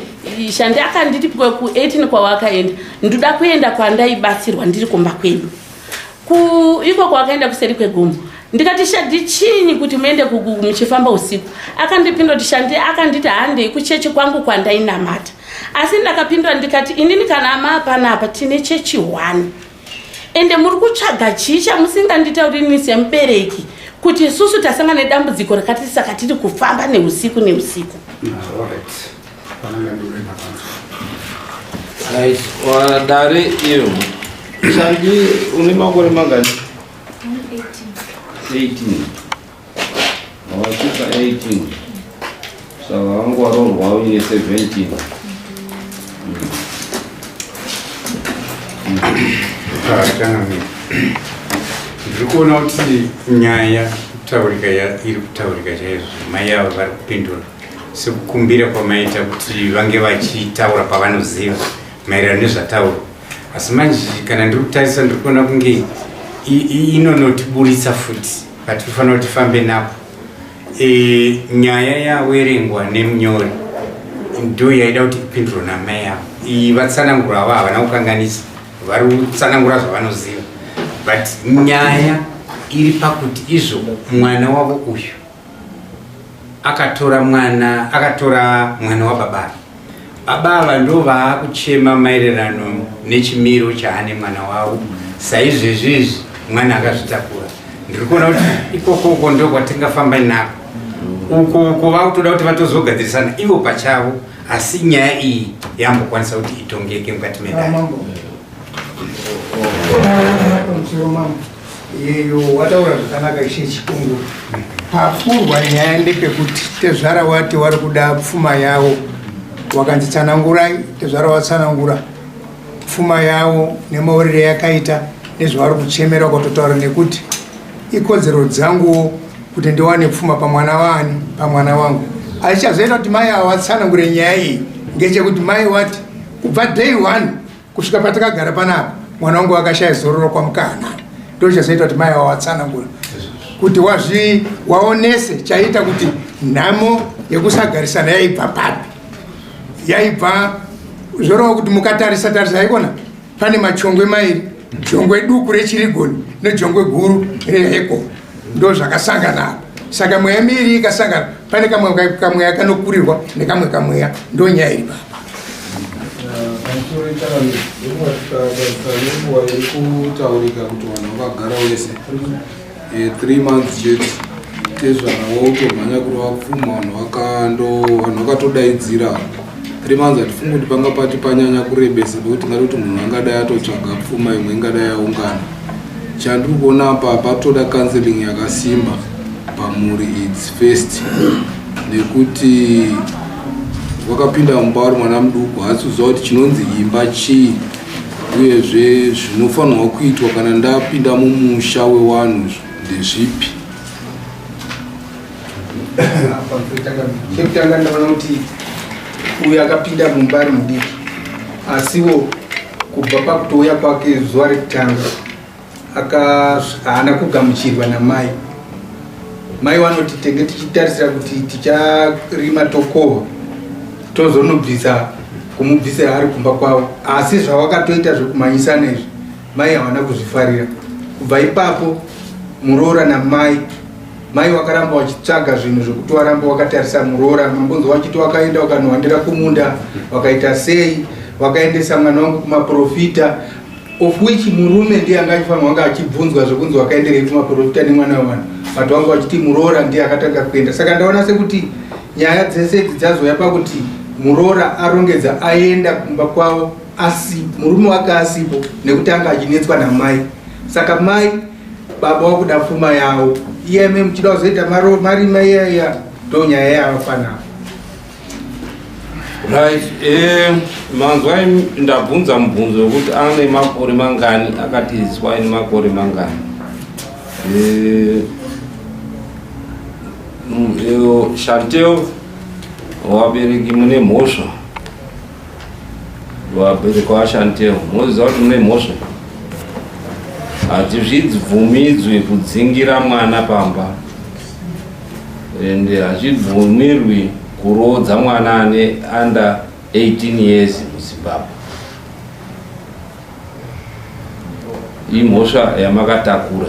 Shandi akanditi ku18 kwawakaenda, ndoda kuenda kwandaibatsirwa ndiri kumba kwedu. Ku iko kwakaenda kuseri kwegomo. Ndikati Shadi chinyi kuti muende muchifamba usiku? Akandipindura kuti Shandi akanditi handei kuchechi kwangu kwandainamata. Asi ndakapindura ndikati inini kana ama panapa tine chechi 1. Ende muri kutsvaga chii chamusinganditaurini semubereki kuti isusu tasangana nedambudziko rakati saka tiri kufamba neusiku neusiku. Right, wadare iyo. Shandi une makore mangani? 18. Wasvika 18. Saka wangu waroorwa uine 17. Ndiri kuona kuti nyaya kutaurika iri kutaurika chaizvo, mai ava vari kupindura sekukumbira kwamaita kuti vange vachitaura pavanoziva maererano nezvataurwa. Asi manje kana ndiri kutarisa ndiri kuona kunge inonotiburitsa futi patinofanira kuti tifambe napo. Nyaya yawerengwa nemunyori ndo yaida kuti ipindurwe namai avo. Iyi vatsanangura avo havana kukanganisa, vari kutsanangura zvavanoziva, but nyaya iri pakuti izvo mwana wavo uyu akatora mwana, akatora mwana wababa. Baba ava ndo vaakuchema maererano nechimiro chaane mwana wavo. Saizvezvi izvi mwana akazvitakura. Ndiri kuona kuti ikokoko ndo kwatingafamba nako. Uko uko vakutoda kuti vatozogadzirisana ivo pachavo, asi nyaya iyi yambokwanisa kuti itongeke mukati medare. Yeyo wataura zvakanaka ishe Chikungu. Papurwa nyaya ndepekuti tezvara wati wari kuda pfuma yavo, wakanzi tsanangurai, tezvara watsanangura pfuma yavo nemaurire yakaita nezvavari kuchemera, wakatotaura nekuti ikodzero dzanguwo kuti ndiwane pfuma pamwana wani, pamwana wangu. Asi chazoita kuti mai ava watsanangure nyaya iyi ngechekuti mai wati kubva day one kusvika patakagara panapa mwana wangu akashaya zororo kwamukahanana. Ndo chazoita kuti mai ava watsanangura kuti wazvi waonese chaita kuti nhamo yekusagarisana yaibva papi, yaibva zvoreva kuti mukatarisa tarisa haikona pane machongwe mairi, jongwe duku rechirigoni nejongwe guru reheko, ndo zvakasangana apa. Saka mweya miiri ikasangana pane kamwe kamweya kanokurirwa nekamwe kamweya, ndo nyaya iri papa. Pamusoro nenguva iri kutaurika kuti vanhu vakagara wese 3 months chete, tezvara wautomhanya kurova pfuma, vanhu vakatodaidzira 3 months. Hatifungi kuti panga pati panyanya kurebesa, pekuti tingati kuti munhu angadai atotsvaga pfuma imwe ingadai yaungana. Chandiri kuona apa, patoda counseling yakasimba pamhuri idzi first, nekuti wakapinda mumba uri mwana muduku, haasi kuziva kuti chinonzi imba chii, uyezve zvinofanirwa kuitwa kana ndapinda mumusha wewanhu ndezvipi. Chekutanga ndaona kuti uyu akapinda mumba ari mudiki, asiwo kubva pakutouya kwake zuva rekutanga haana kugamuchirwa namai. Mai vanoti tenge tichitarisira kuti ticharima tokohwa tozonobvisa kumubvisa ari kumba kwavo, asi zvawakatoita zvekumhanyisana izvi mai havana kuzvifarira. Kubva ipapo muroora namai, mai wakaramba wachitsvaga zvinhu zvekuti waramba wakatarisa muroora. Mambonzi wachiti wakaenda wakanohwandira kumunda, wakaita sei, wakaendesa mwana wangu kumaprofita, of which murume ndiye anga achifanirwa anga achibvunzwa zvekunzi wakaenderei kumaprofita nemwana wevanhu, but wanga wachiti muroora ndiye akatanga kuenda. Saka ndaona sekuti nyaya dzese idzi dzazouya pakuti muroora arongedza aenda kumba kwavo, asi murume wake asipo nekuti anga achinetswa namai. Saka mai baba wakuda pfuma yavo iye me muchida kuzoita marima iya iya, ndo nyaya yavo panapa. Right, manzwa ndabvunza mubvunzo wekuti ane makore mangani, akati izwa ine makore mangani. Chantel, vabereki mune mhosva. Vabereki vaShantel, munoziva kuti mune mhosva. Hatizvibvumidzwi kudzingira mwana pamba and hazvibvumirwi kuroodza mwana ane under 18 years muZimbabwe. Imhosva yamakatakura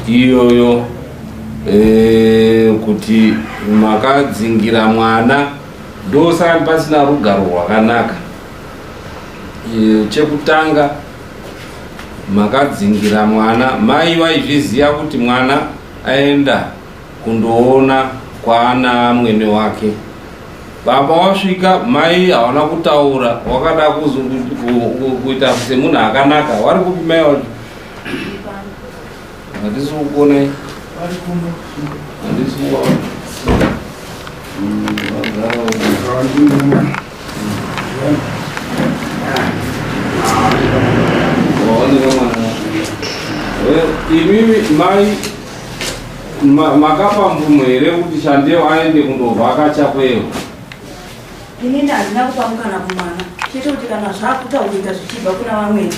iyoyo e, kuti makadzingira mwana ndosaka pasina rugaro rwakanaka. E, chekutanga makadzingira mwana, mai vaizviziva kuti mwana aenda kundoona kwaana mwene wake. Baba wasvika, mai hawana kutaura, wakada kuita semunhu akanaka. Wari kupi mai wacho? Handisi kukuonai. Handisi kuvaona. Vagara Waoneka mwana. Imimi mai makapa mvumo here kuti Shandeo aende kundovhakacha kweyo? Inini handina kupa mukana kumwana chete kuti kana zvakutaurika zvichibva kuna vamweni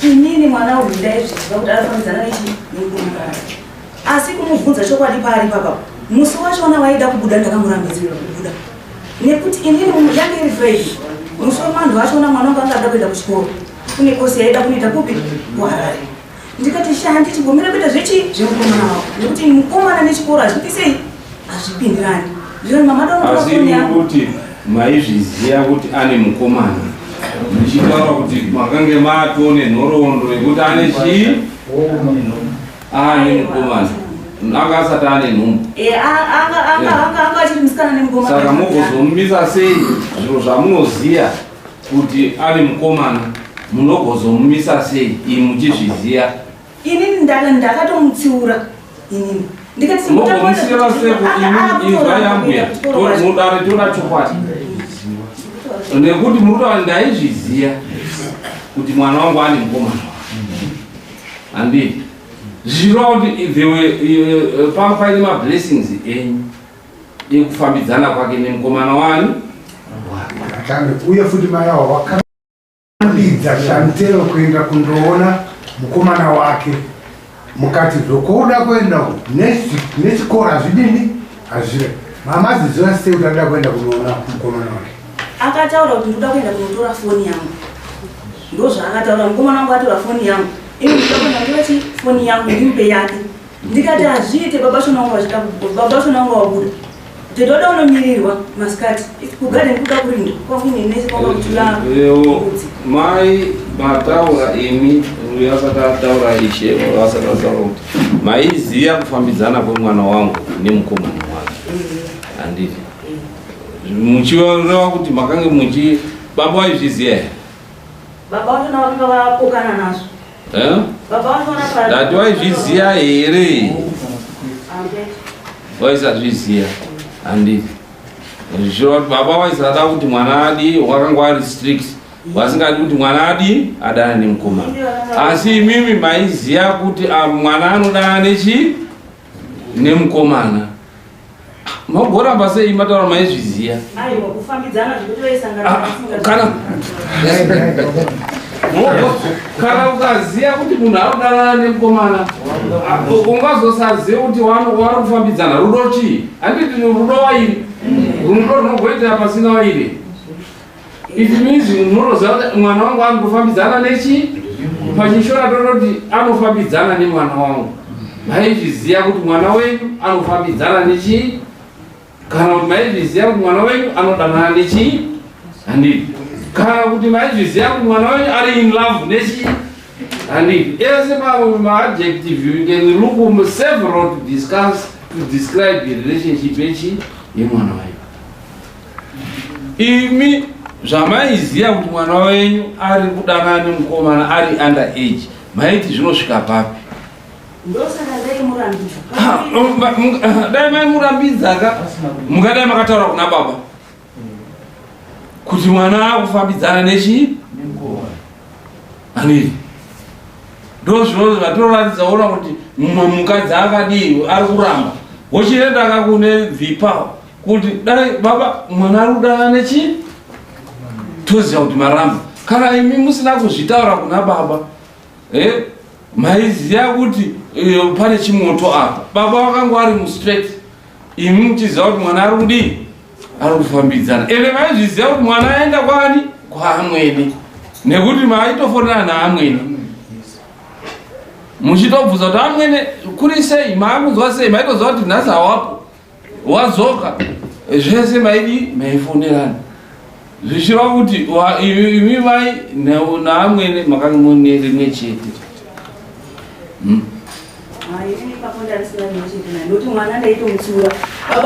inini mwana uyu ndaizviziva kuti arifambidzana nechi nemukomana asi kumubvunza chokwadi paari papa musi wachona waida kubuda ndakamurambidzira kubuda nekuti inini yange iri Friday musi wemanhu wachona mwana wangu anga ada kuenda kuchikoro kune kosi yaida kunoita kupi kuHarare ndikati sha ndichigomera kuita zvechi zvemukomana wako nekuti mukomana nechikoro hazvipi sei hazvipindirani zvino mama asi kuti maizviziva kuti ane mukomana muchitaura kuti makange matone nhoroondo yekuti ane chii ane mukomana anga asati ane nhumbu eh, anga achiri musikana nemukomana saka mugozomumisa sei zviro zvamunoziva kuti ane mukomana munogozomumisa sei ii muchizviziva inini ndakatomutsiura inini ndikatimugomusira sei kuti inzwa yambuya mudare toda chokwadi nekuti muri kutaura ndaizviziva kuti mwana wangu ane mukomana handii zvichireva kuti there were panga paine mablessings enyu ekufambidzana kwake nemukomana wani uye futi mai avo vakarambidza Shantero kuenda kundoona mukomana wake mukati zvokuda kuenda nechikoro hazvidini hazvire mama aziziva sei kuti anoda kuenda kunoona mukomana wake akataura kuti ndoda kuenda kunotora foni yangu ndozvaakataura mukomana wangu atora foni yangu ini ndoda kuenda kutora chi foni yangu ndimupe yake ndikati hazviite baba shona wangu vachida baba shona wangu wabuda tete wada unomirirwa masikati kugarden kuda kurinda kwakuinenese kwanga kuchula mai mataura imi uyo asati ataura ishe asati ataura kuti maiziva kufambidzana kwemwana wangu nemukomana wake handiti muchireva kuti makange muchi baba vaizviziva here baba vachona vakanga vapokana nazvo eh? ndati waizviziva here waisazviziva handiti zvichireva kuti baba vaisada kuti mwana adi wakanga wari strict vasingadi kuti mwana adi adana nemukomana asi imimi maiziva kuti ah, mwana anodana nechi nemukomana Magoramba sei mataura maizviziya? Aiwa kufambidzana zvekuti vaisangana ah, kana kana ukaziya kuti munhu ari kudanana nemukomana ah, ungazosaziva kuti wari kufambidzana rudo chii handiti rudo wairi rudo runogoitira pasina wairi It means munotoziva kuti mwana wangu anofambidzana nechi pachishona tototi anofambidzana nemwana wangu. Maizviziva kuti mwana wenyu anofambidzana nechi kana kuti maizviziva kuti mwana wenyu anodanana nechi handiti kana kuti maizviziva kuti mwana wenyu ari in love nechi handiti ese maadjective you can look several to discuss to describe the relationship yechi yemwana wenyu imi zvamaiziva kuti mwana wenyu ari kudanana nemukomana ari under age maiti zvinosvika papi dai maimurambidza ka mungadai makataura kuna baba kuti mwana akufambidzana nechii Anini? Ndozvino zvatoratidza ona kuti mumwe mukadzi akadii ari kuramba. Wochienda ka kune bvipa kuti dai baba mwana ari kudana nechi toziva kuti maramba. Kana imi musina kuzvitaura kuna baba eh, maiziva kuti eh, pane chimoto apa. Baba vakanga vari mustraight, imi muchiziva kuti mwana ari kudii, ari kufambidzana. Ende maizviziva kuti mwana aenda kwani? Kwaamwene, nekuti maitofonera naamwene muchitobvunza kuti amwene kuri sei, maakunzwa sei, maitoziva kuti nhasi hawapo wadzoka zvese maidi maifonerana zvichireva kuti imi mai naamwene makanga mune rimwe chete.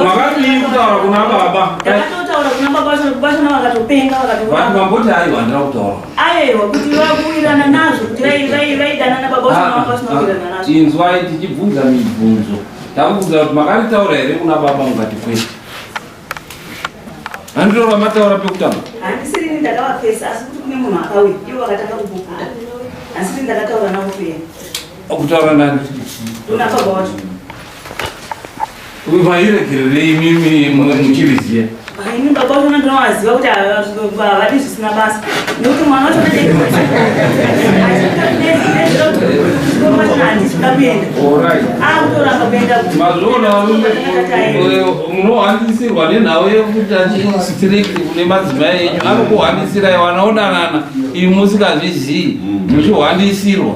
Makadii kutaura kuna baba? Ndakatotaura kuna baba vacho, baba vacho vakatopenga vakatopenga. Vanhu vamboti aiwa handina kutaura. Aiwa kuti vakuwirirana nazvo kuti vaidanana baba vacho vanga vasina kuwirirana nazvo. Inzwai tichibvunza mibvunzo. Takubvunza kuti makaritaura here kuna baba mukati kwete. Handiro vamataura pekutanga. Handisiri ini ndakavapesa asi kuti kune munhu akauya ivo vakatanga kupuputa. Handisiri ndakataura navo kuya. Kutaura nani? Kuna baba wacho. Vairegererei imimi muchiriziya? Ini baba wacho ndinovaziva kuti havadi zvisina basa. Nekuti mwana wacho Mazviona varume munohandisirwa nenhau yekuti achistricti kune madzimai enyu anokuhandisirai vana odanana imi musikazvizii muchihwandisirwa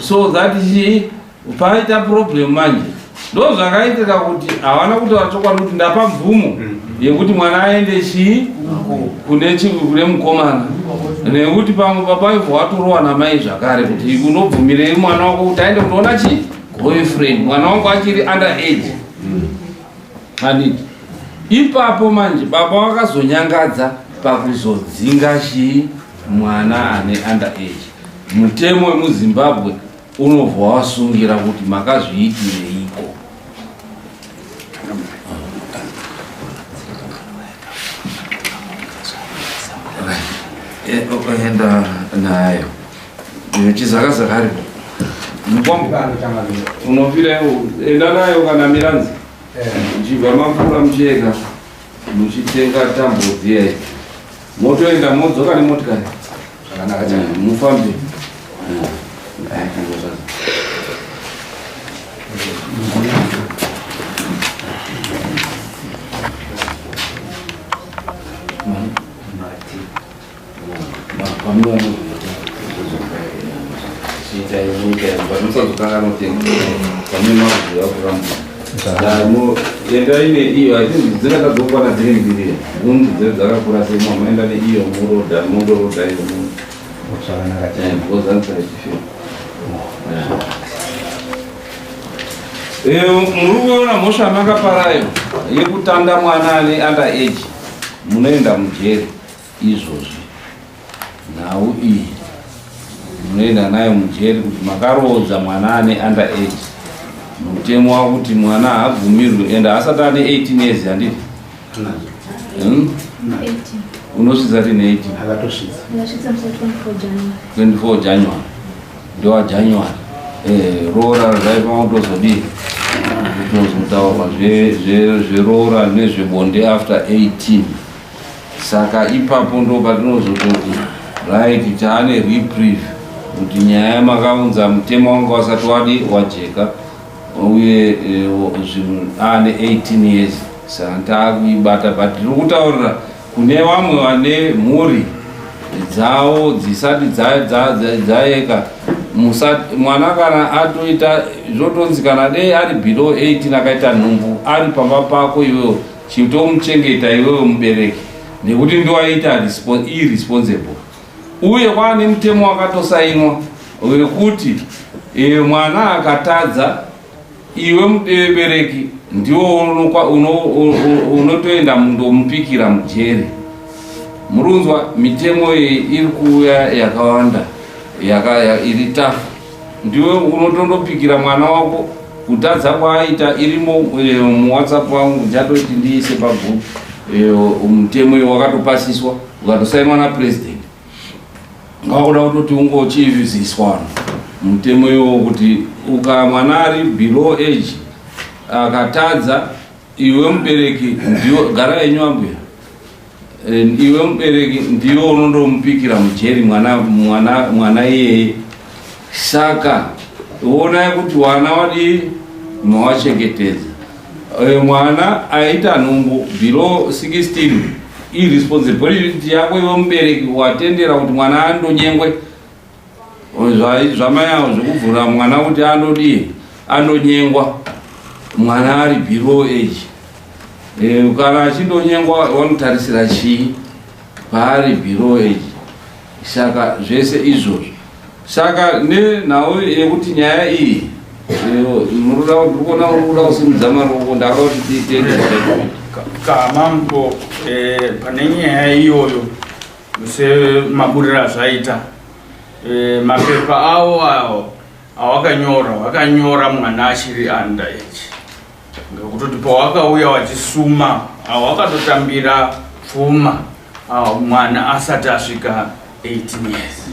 so that chii paita problem manje. Ndo zvakaitika kuti havana kutaura chokwadi kuti ndapa mvumo yekuti mwana aende chii kune kune mukomana, nekuti pamwe papaibva watorowa namai zvakare kuti unobvumirei mwana wako kuti aende kundoona chii boyfriend, mwana wangu achiri under age. Handiti ipapo manje baba wakazonyangadza pakuzodzinga chii mwana ane under age. Mutemo wemuZimbabwe unobva wasungira kuti makazviitireiko. Enda nayo chizakazaka aripo mukwambo unofira enda nayo kana miranzi muchibva mapfuura mucheka muchitenga tambo dziya motoenda modzoka nemotikari zvakanaka mufambe. Endai neiyo, I think dzakatadzokwana dziri mbiri hunzi dze dzakakura sei, maenda neiyo muroda mondoroda iyo muri kuona mhosva makaparayo yekutanda mwana ane under age, munoenda mujeri izvozvi. Nhau iyi munoenda nayo mujeri kuti makaroodza mwana ane under age. Mutemo wakuti mwana haabvumirwi and haasati ane 18 years, handiti? Unosvitsa rine 18? Akatosvitsa. Ndakasvitsa musi wa 24 January. 24 January, ndowa January. Roora zvaipa kutozodii, kutozotaurwa zveroora nezvebonde after 18. Saka ipapo ndo patinozototi right, taane reprieve kuti nyaya yamakaunza mutemo wanga wasati wadi wajeka uye zvinhu aane 18 years, saka taakuibata. But tiri kutaurira kune vamwe vane mhuri dzavo dzisati dzaeka, mwana kana atoita zvotonzi kana dei ari below 18 akaita nhumbu ari pamba pako iwewo, chitomuchengeta iwewe mubereki nekuti ndiwaita irresponsible. Uye kwaane mutemo wakatosainwa wekuti mwana akatadza, iwe mubereki ndiwo unotoenda mundomupikira mujeri. Murunzwa mitemo iyi iri kuuya yakawanda iri tafu, ndiwe unotondopikira mwana wako kutadza kwaaita. Irimo muWhatsApp wangu, ndichatoti ndiise pagroup. Mutemo iyo wakatopasiswa ukatosainwa napresident, wakuda kutoti ungochiviziswa mutemo iwowo kuti uka mwana ari below age akatadza, iwe mubereki ndiwo gara yenyu ambuya. Iwe mubereki ndiwe unondomupikira mujeri mwana mwana mwana iyeye. Saka onai kuti wana wadii mawachengetedza. Mwana aita nhumbu below 16 irresponsibility yako iwe mubereki watendera kuti mwana andonyengwe. Zvamai avo zvekubvura mwana kuti andodii andonyengwa mwana ari below age. Kana achindonyengwa wanotarisira chii paari below age? Saka zvese izvozvo. Saka nenhau yekuti nyaya iyi muruda ndikuona uri kuda kusimudza maroko, ndakada kuti tiitende. Kamambo, pane nyaya iyoyo semaburiro azvaita, mapepa awo awo awakanyora wakanyora mwana achiri under age, ngekutoti pawakauya wachisuma awakatotambira pfuma mwana asati asvika 18 years.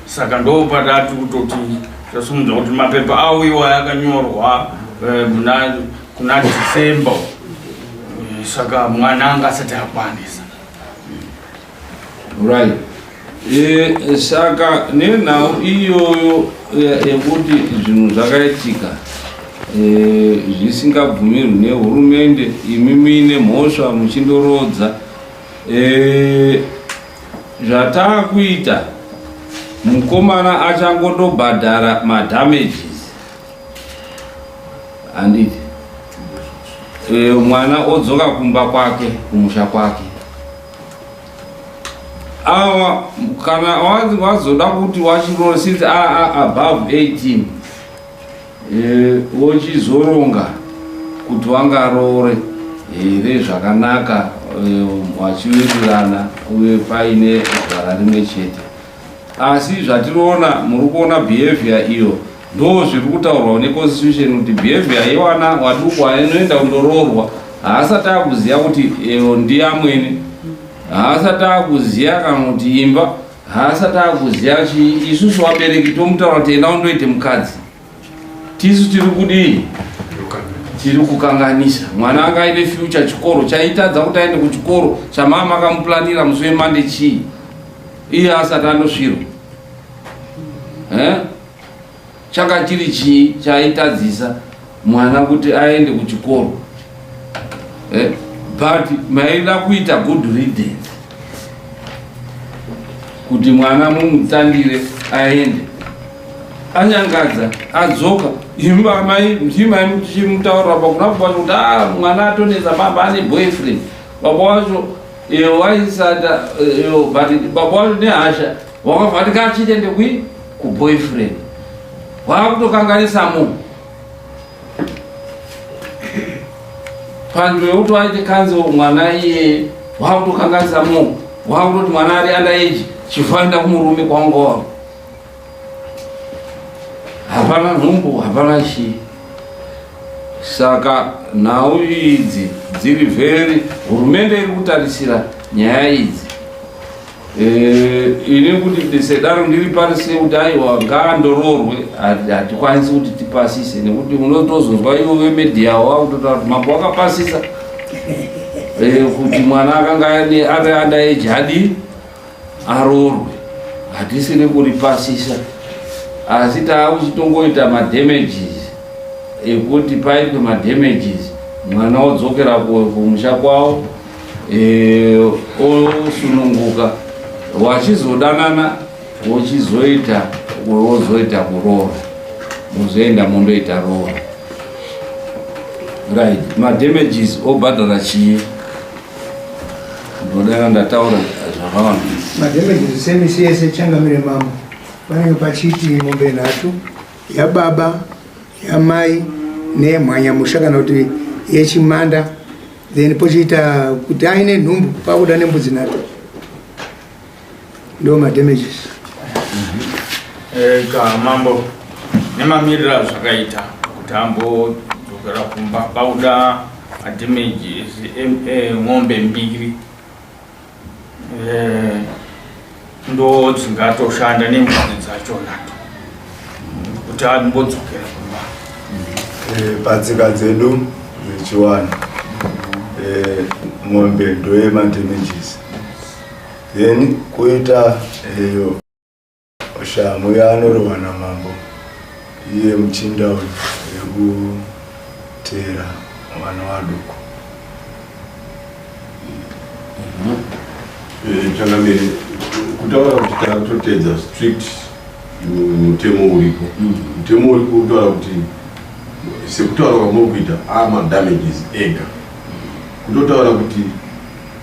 Saka ndo patati kutoti tasumudza kuti mapepa awo iwo akanyorwa kuna December, saka mwana anga asati akwanisa. Right. Saka nenhau iyoyo yekuti zvinhu zvakaitika zvisingabvumirwi nehurumende, imi muine mhosva muchindorodza, zvataakuita mukomana achangondobhadhara madamages, handiti? Mwana odzoka kumba kwake, kumusha kwake. Awa kana wazoda kuti wachirora since above 18, wochizoronga kuti wangaroore here zvakanaka, wachiwirirana uye paine gwara rimwe chete. Asi zvatinoona, muri kuona behavior iyo ndo zviri kutaurwa neconstitution kuti behavior yewana waduku anoenda kundoroorwa haasati akuziva kuti ndiyamwene, haasati akuziva kana kuti imba, haasati akuziva chii. Isusu vabereki tomutaura kuti enda undoite mukadzi. Tisu tiri kudii? Tiri kukanganisa mwana. Anga aine future, chikoro chaitadza kuti aende kuchikoro chamama akamuplanira musi wemande chii, iye asati andosvirwa? Eh? Changa chiri chii chaitadzisa mwana kuti aende kuchikoro? Eh? But maida kuita good riddance kuti mwana mumutandire aende, anyangadza adzoka. Imi amai ndimai muchimutaurira pakuna kwacho kuti a mwana atonetsa, baba ane boyfriend. Baba wacho waisada, but baba wacho nehasha wakabva ati kachitende kui kuboyfriend, wakutokanganisa munhu panzvimbo yekuti waite kanzo mwana iyeye, wakutokanganisa munhu, wakutoti mwana ari under age chifanira kumurume kwanga wavo. Hapana nhumbu, hapana chii. Saka nhau idzi dziri very, hurumende iri kutarisira nyaya idzi. Ini kuti sedaro ndiri parise kuti aiwa ngaandoroorwe, hatikwanisi kuti tipasise nekuti unotozonzwa ivo vemedia wakutotaura kuti mambo wakapasisa kuti mwana akanga ari under age hadii aroorwe. Hatisiri kuripasisa, asi taakuchitongoita madamages ekuti paitwe madamages, mwana odzokera kumusha kwavo, osununguka, wachizodanana, wochizoita wozoita kuroora, mozoenda mondoita roora. Right, madamages obhadhara chii? Ndodana ndataura zvakawanda. Madamages semisi yese, changamire mambo, panenge pachiti mombe nhatu, yababa, yamai neyemhanyamusha kana kuti yechimanda. Then pochiita kuti aine nhumbu, pakuda nembudzi nhatu. Ndo madamages. Ka mambo, nemamiriro azvakaita kuti ambodzokera kumba, pakuda madamages ng'ombe mbiri, ndo dzingatoshanda nembudzi dzachona kuti ambodzokera kumba. Patsika dzedu dzechiwanhu, mombe ndoyemadamages. Then koita eyo shamhu yaanorohwa namambo iye muchinda uyu yekuteera vana vaduku. Eh, changamire kutaura kuti takatoteedza strict mutemo uripo mutemo uripo kutaura kuti sekutaura kwamuri kuita amadamages ega kutotaura kuti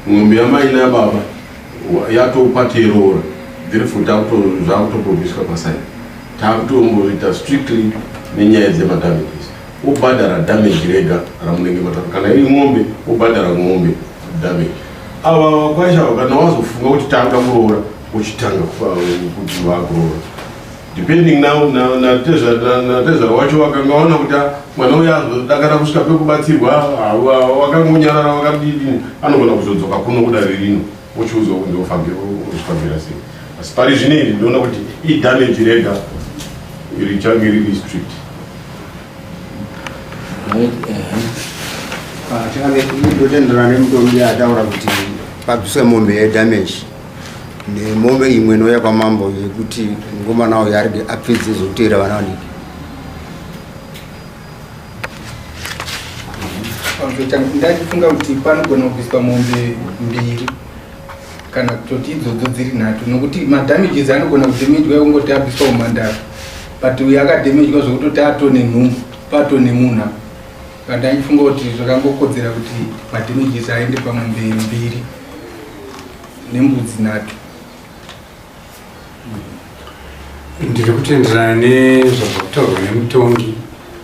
Mombe yamai nababa yatopa teroora therefore zvakutoprobiswa paside takutomboita strictly nenyaya dzemadamages wobhadhara damage rega ramunenge mataura kana iri mombe wobhadhara mombe damage ava vakwasha kana wazofunga kuti takuda kuroora uchitanga kuti vakuroora depending now natezvara wacho vakanga vaona kuti ah, mwana uyo azodakara kusvika pekubatsirwa wakangonyarara wakadidini anogona kuzodzoka kuno kudare rino ochiudzwa kuti ndofambira sei asi pari zvino iri ndinoona kuti idamage rega richange riri strict ndotenderana nemutongi ataura kuti pabviswe mombe yedamage nemombe imwe inouya kwamambo yekuti mukomana uyu arege apfidze zvekuteera vana vadiki Ndachifunga kuti panogona kubviswa mombe mbiri kana kutoti idzodzo dziri nhatu nokuti madamages anogona kudhemejwa ekungoti abviswa umhandara but uyu akadhemejwa zvekutoti atone nhumbu patone munhu apa saka ndaifunga kuti zvakangokodzera kuti madamages aende pamombe mbiri nembudzi nhatu. Ndiri kutenderana nezvabva kutaurwa nemutongi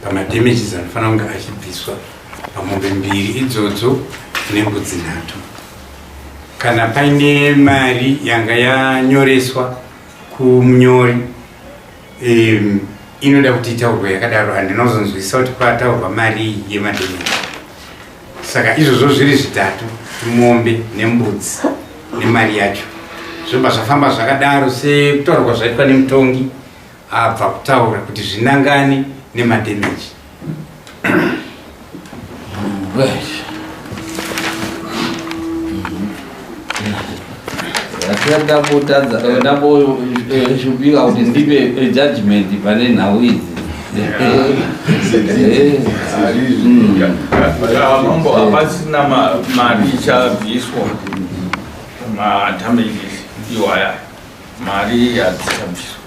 pamadamages anofanira kunge achibviswa pamombe mbiri idzodzo nembudzi nhatu. Kana paine mari yanga yanyoreswa kumunyori um, inoda kuti itaurwe yakadaro handinozonzwisisa kuti kwataurwa mari yemadamages saka izvozvo zviri zvitatu mombe nembudzi nemari yacho zvobva zvafamba zvakadaro sekutaura kwazvaitwa nemutongi abva kutaura kuti zvinangane nemademeji ndamboshupika kuti ndipe judgment pane nhau idzi Mambo hapasina mari ichabviswa madamages iwaya mari hadzichabviswa.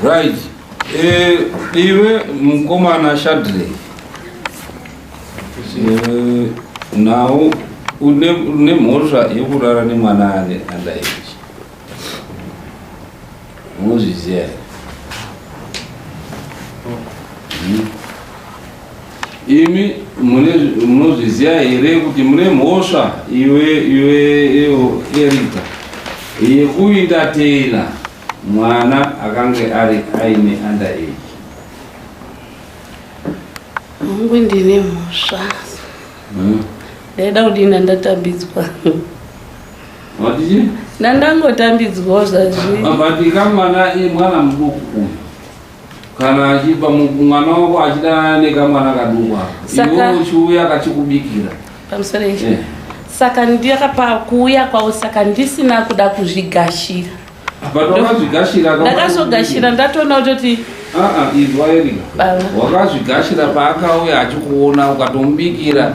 Right. Eh, iwe mukomana Shadley. Eh, now une mhosva yekurara nemwana ane under age. Unozviziva here? Imi munozviziva here kuti mune mhosva iwe iwe Erika yekuentertaina mwana akange ari aine under age? Hongu ndine mhosva. Ndaida kudii ndandatambidzwa. Watiji? Ndandangotambidzwawo zvazviri. But kamwana mwana muduku uyu. Kana achipa mwana wako achida nekamwana kaduku apa. Iwe uchiuya kachikubikira. Pamusoro ichi. Yeah. Saka ndakapa kuuya kwavo saka ndisina kuda kuzvigashira. But wakazvigashira ndakazogashira ndatoona kutoti ah, ah, izwa Erika wakazvigashira paakauya achikuona ukatomubikira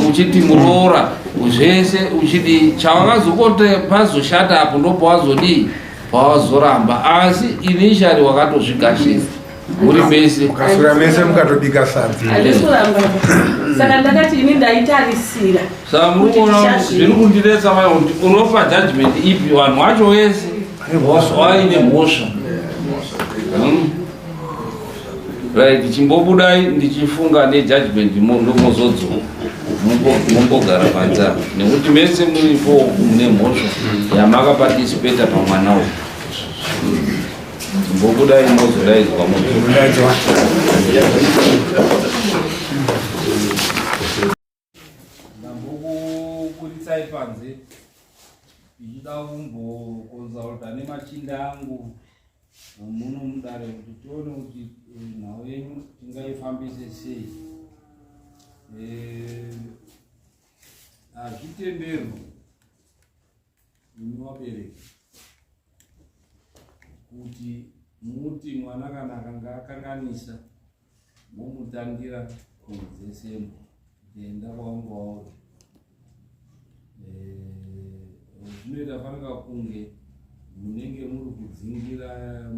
uchiti muroora zvese uchidi chawakazokote pazoshata apo ndopawazodii pawazoramba asi initially wakatozvigashira muri mese mukaswera mese mukatobika sadza handisi kuramba saka ndakati ini ndaitarisira saka muri kuona zviri kundinetsa mai kuti unopa judgment ipi vanhu vacho vese waine mhosva hmm? right chimbobudai ndichifunga nejudgment ndomozodzoka mumbogara panze apa nekuti mese muripo mune mhosva yamakaparticipata pamwana uyu Mbokudai mozodaidzwa mozodaidzwa. Ndambokuburitsai panze ndichida kumbokonsulta nemachinda angu muno mudare kuti tione kuti eh, nhau yenyu tingaifambise sei. Eh, Hazvitenderwi imi vabereki kuti muti mwana kana akanga akanganisa momutangira kunze sembwa kuti enda kwaunga wauri. Zvinoita fanika kunge munenge muri kudzingira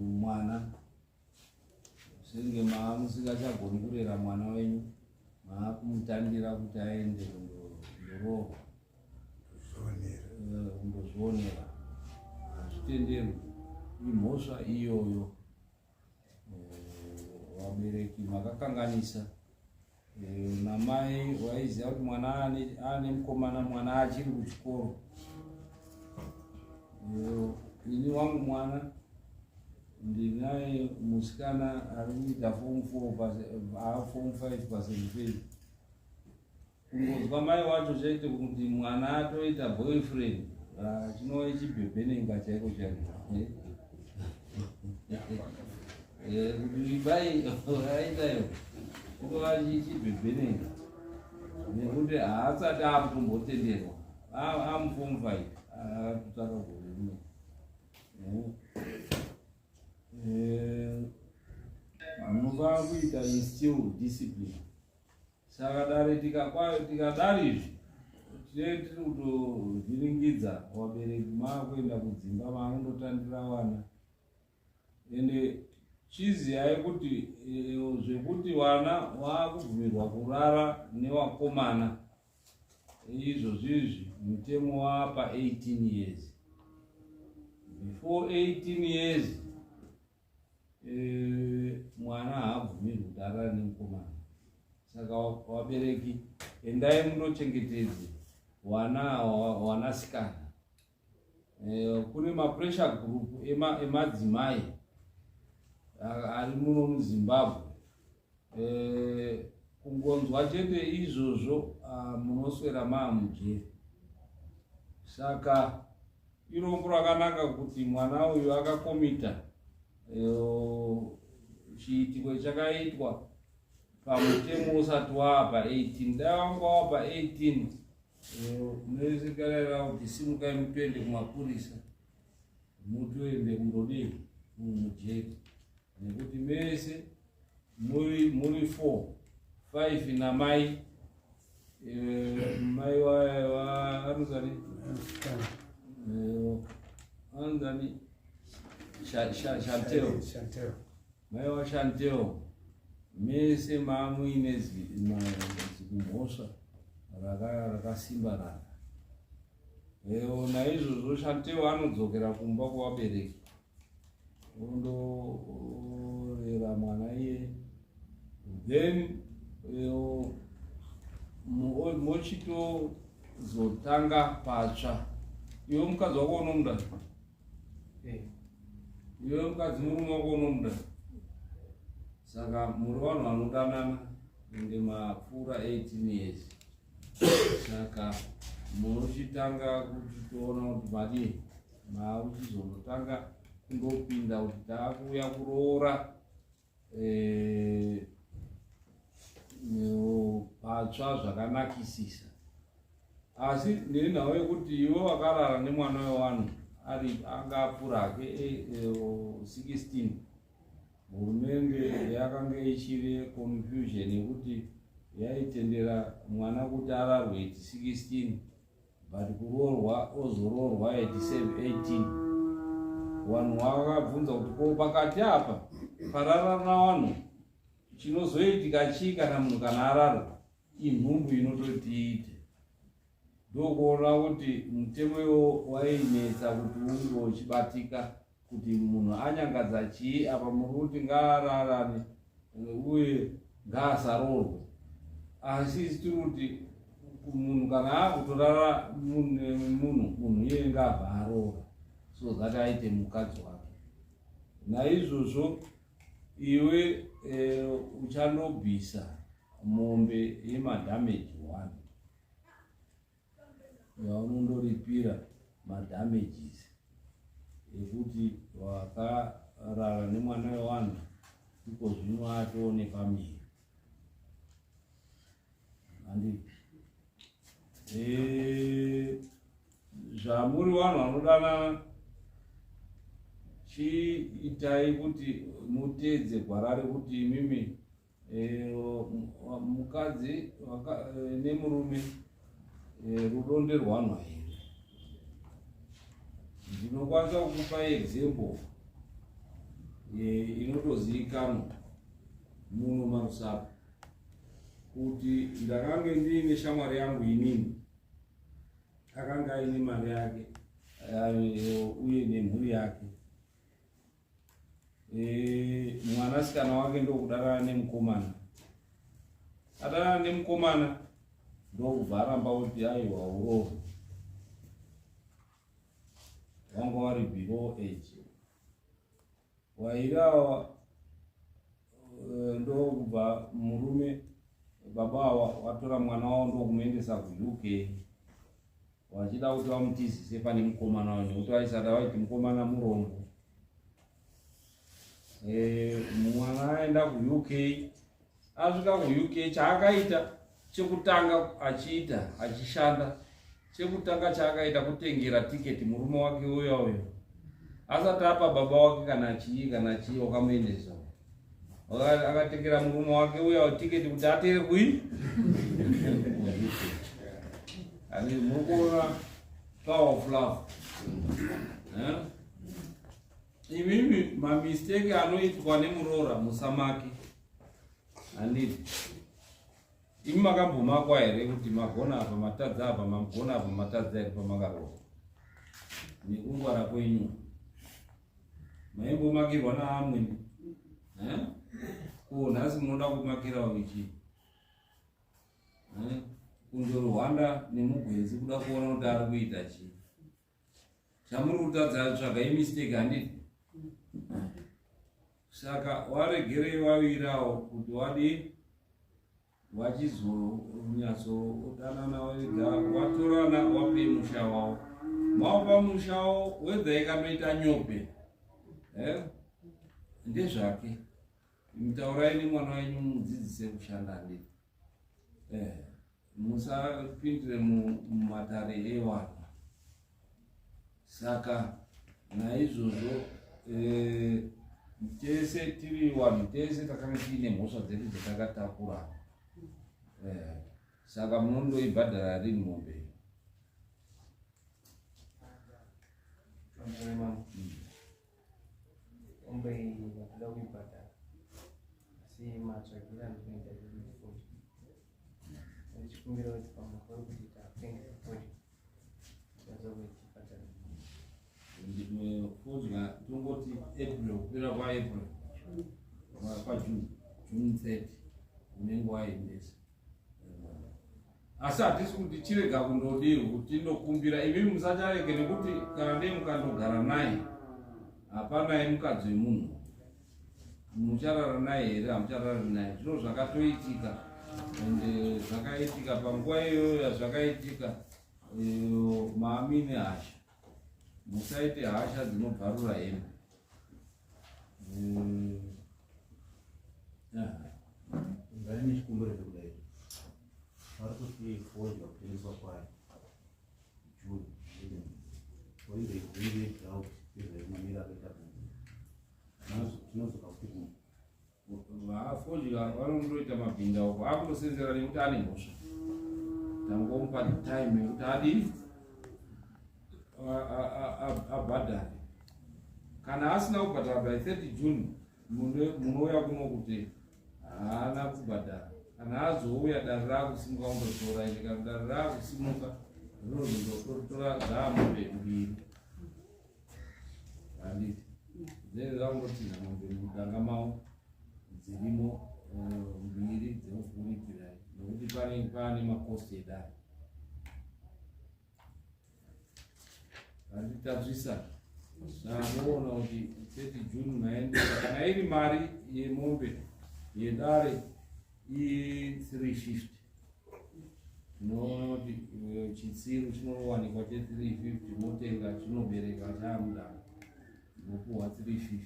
mwana senge maamusingachagoni kurera mwana wenyu, maakumutandira kuti aende kundoroorwa, kundozvionera. Hazvitenderwi, imhosva iyoyo. Vabereki makakanganisa. Namai waiziva kuti mwana ane mukomana, mwana achiri kuchikoro. Ini wangu mwana ndinaye musikana ari kuita form 4, form 5 paSt. Kungonzwa mai wacho chaite kuti mwana atoita boyfriend, chinova chibhebhenenga chaiko chaiko. Kuti bai aitayo chinova chibhebhenenga, nekuti haasati akutombotenderwa amuform 5 akatotsvaka gore rimwe. Munofanira kuita instill discipline. Saka dare tikadari izvi tinenge tiri kutovhiringidza vabereki, maakuenda kudzimba maakundotandira vana. Ende chiziyai kuti zvekuti vana vaakubvumirwa kurara nevakomana izvozvi izvi mutemo waapa 18 years. Before 18 years mwana haabvumirwi kuti arare nemukomana. Saka vabereki endai mundochengetedze vana vanasikana. Kune mapressure group emadzimai ari muno muZimbabwe. Kungonzwa chete izvozvo munoswera maamujeri. Saka irombo rakanaka kuti mwana uyu akakomita chiitiko chakaitwa pamutemo usati waapa 18. Dai wanga wapa 18, munozikarira kuti simukai mutoende kumapurisa, mutoende kundodii mujeri, nekuti mese muri 4 5 namai mai anozani anozani Chantel, mai waChantel, mese mamuine zikumhosva rakasimba raka. Naizvozvo Chantel anodzokera kumba kuvabereki ondorera mwana iye, then mochitozotanga patsva. Iwe mukadzi wako unomuda? Iwe mukadzi murume wako unomuda? Saka muri vanhu vanodanana ende mapfuura 18 years, saka munochitanga kuti toona kuti madii, maakuchizonotanga kundopinda kuti taakuuya kuroora patsva zvakanakisisa. Asi nenhau yekuti iwe wakarara nemwana wevanhu ari anga apfuura hake 16, hurumende yakanga ichiri confusion yekuti yaitendera mwana kuti ararwe at 16, but kuroorwa ozoroorwa at 18. Vanhu vakabvunza kuti ko pakati apa pararana vanhu chinozoitika chii kana munhu kana ararwa inhumbu inototi iite? Ndokuona kuti mutemo iwo wainetsa kuti unge uchibatika kuti munhu anyangadza chii apa. Muri kuti ngaararane uye ngaasaroorwe, asi isi tiri kuti munhu kana akutorara munhu, munhu iye ngaabva aroora so that aite mukadzi wake. Naizvozvo iwe uchandobvisa mombe yemadamage one yaunondoripira madamages ekuti wakarara nemwana wevanhu, iko zvino atoo nepamiri. Handiti zvamuri vanhu vanodanana, chiitai kuti muteedze gwara rekuti imimi mukadzi nemurume, rudo nderwanhu here. Ndinokwanisa kukupa example inotozivikanwa muno maRusape kuti ndakange ndiine shamwari yangu inini, akanga aine mari yake uye nemhuri yake. Mwanasikana wake ndokudanana nemukomana. Adanana nemukomana, ndokubva aramba kuti aiwa, urohwe, wanga wari below age wairawa. Ndokubva murume, baba ava watora mwana wavo ndokumuendesa kuUK, vachida kuti vamutizise pane mukomana wayo, nekuti vaisada, vaiti mukomana murombo. Mwana aenda kuUK, asvika kuUK, chaakaita chekutanga achiita achishanda, chekutanga chaakaita kutengera tiketi murume wake uya uyo, asati apa baba wake kana chii kana chii. Wakamuendesa, akatengera murume wake uya tiketi kuti atere kui ani. Muri kuona power of love, eh? Imimi mamistake anoitwa nemuroora musamake, handiti? Imi makambomakwa here kuti magona apa, matadza apa, magona apa, matadza here pamakaroora? Nekungwara kwenyu maimbomakirwa naamweni, eh? Ko nhasi munoda kumakirawo ichii, eh? Kundorwanda nemugwenzi kuda kuona kuti ari kuita chii. Chamuri kutadza, tsvagai mistake, handiti? Saka waregerei wavirawo kuti wadii, wachizonyatsodanana wega, watorana, wapei musha wavo, maupa musha wavo. Wedha ikanoita nyope, eh? Ndezvake. Mutaurai nemwana wenyu, mudzidzise kushanda, handiti? Musapindire mumatare ewana. Saka naizvozvo, tese tiri vanhu, tese takanga tiine mhosva dzedu dzatakatakura. Saka munondoibhadhara rini mombe? Pamusoro mambo. Mombe iyi ndinoda kuibhadhara, asi matsvagiro andinoita ndekuti fodya, ndichikumbira kuti pamwe pari kuti tatenga fodya tazokuichibhadhara. Fodya tongoti April, kupera kwaApril, kwaJune, June 30 unenge waendesa. Asi hatisi kuti chirega kundodii kuti tindokumbira. Imi musacharege, nekuti kana dei mukandogara naye, hapanai mukadzi wemunhu, mucharara naye here? Hamucharari naye. Zvino zvakatoitika, ende zvakaitika panguva iyoyo yazvakaitika, maamine hasha. Musaite hasha dzinobvarura hembe. Ngari nechikumbiro chekudai, vari kuti fodya kutengeswa kwayo June oinge iguru yedrought ezvaimamira akaita kunze, tinozoka kuti Vafodya vanondoita mabhindauko akutosenzera nekuti ane mhosva. Tangomupa time yekuti adii, abhadhare. Kana asina kubhadhara by 30 June, munouya kuno kuti haana kubhadhara. Kana azouya, dare raakusimuka kundotora. Ende kana dare raakusimuka, rinozondotora dzaamombe mbiri, handiti? Dzinenge dzangotinha mombe mudanga mavo dzirimo, mbiri dzekukuripirai, nekuti pane paane makosti edare. Handitatsvisa samuona kuti 30 June maendesa. Kana iri mari yemombe yedare i350, tinoona kuti chitsiru chinowanikwa che350, motenga chinobereka chaamudanga, mopuhwa 350.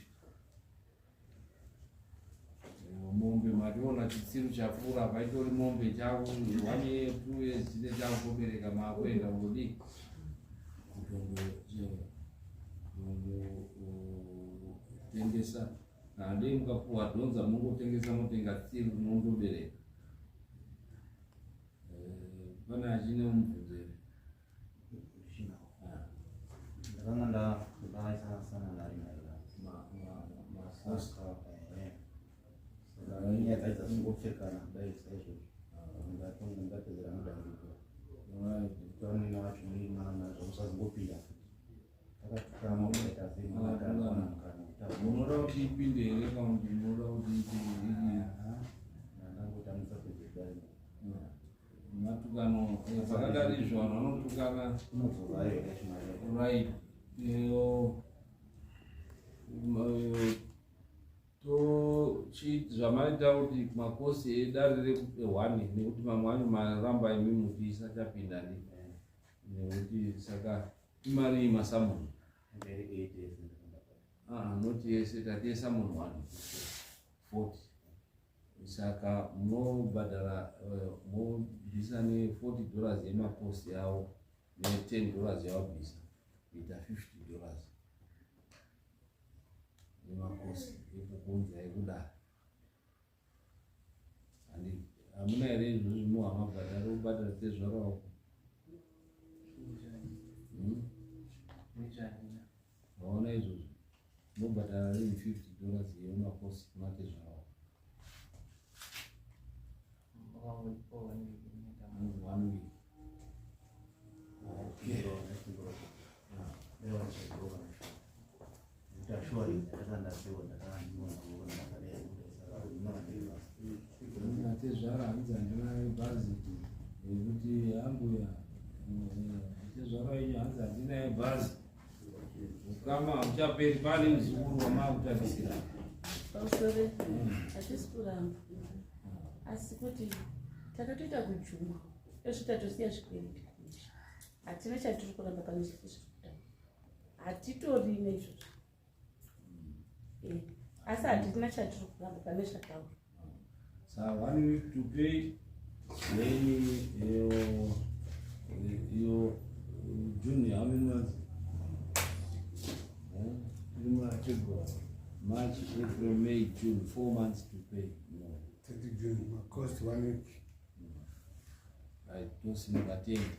Mombe mationa chitsiru chapfuura paitori mombe chavo one year, 2 years chine chakutobereka, maakuenda kundodii, kutongotengesa. Handei mukapuwa dhonza, mongotengesa, motenga tsiru rinondobereka. Pane achine mubvunzo here? Ndakanga ndaisana nari Makosi. Saka nyaya dzacho dzasingopfekana kudai saizvozvo, ndatonga ndapedzera mudambudziko. Vamwene vacho muimana zvamusazingopinda futi takatukama kuita sei mwana mukana. Munoda kuti ipinde here kana kuti munoda kuti iti? Ndangoti amusapedzedai. Matukano zvakadari izvo, vanhu vanotukana. Unodzoka ayo kachimari. Right, to zvamaita kuti makosi edare re1, nekuti mamwe acho maramba imi muti isachapinda ndi nekuti saka imari masummons. Ah, not yese, tati summon 1 40, saka munobhadhara, mobvisa ne$40 yemakosi yavo ne$10 yavabvisa, kuita $50 yemakosi ekukunza ekudare. Handi hamuna here izvozvo muhamabhadhara ubhadhara tezvara wako? Vaona izvozvo, unobhadhara rini $50 yemakosi kuna tezvara wako? Wakangondipa one week, inoita. One week. Okay. Ndashuwa ndakandasiwa ndakandiona ndakadai saka ndimana. Tezvara hanzi handina bhazi yekuti ambuya tezvara wenyu hanzi handina bhazi. Ukama hauchaperi, pane muzukuru wamaakutarisira. Pamusoro, hatisi kuramba, asi kuti takatoita kujuma ezvo tatosiya zvikwereti kumusha. Hatina chatiri kuramba pane zvese zviri kutaura, hatitorine izvozvo. Asi hatina chatiri kuramba pane zvataura. Sa one week to pay, then iyo June, how many months? Tiri muna February, March, April, May, June, 4 months to pay. No. 30 June, macost one week. Right, tosimuka tende.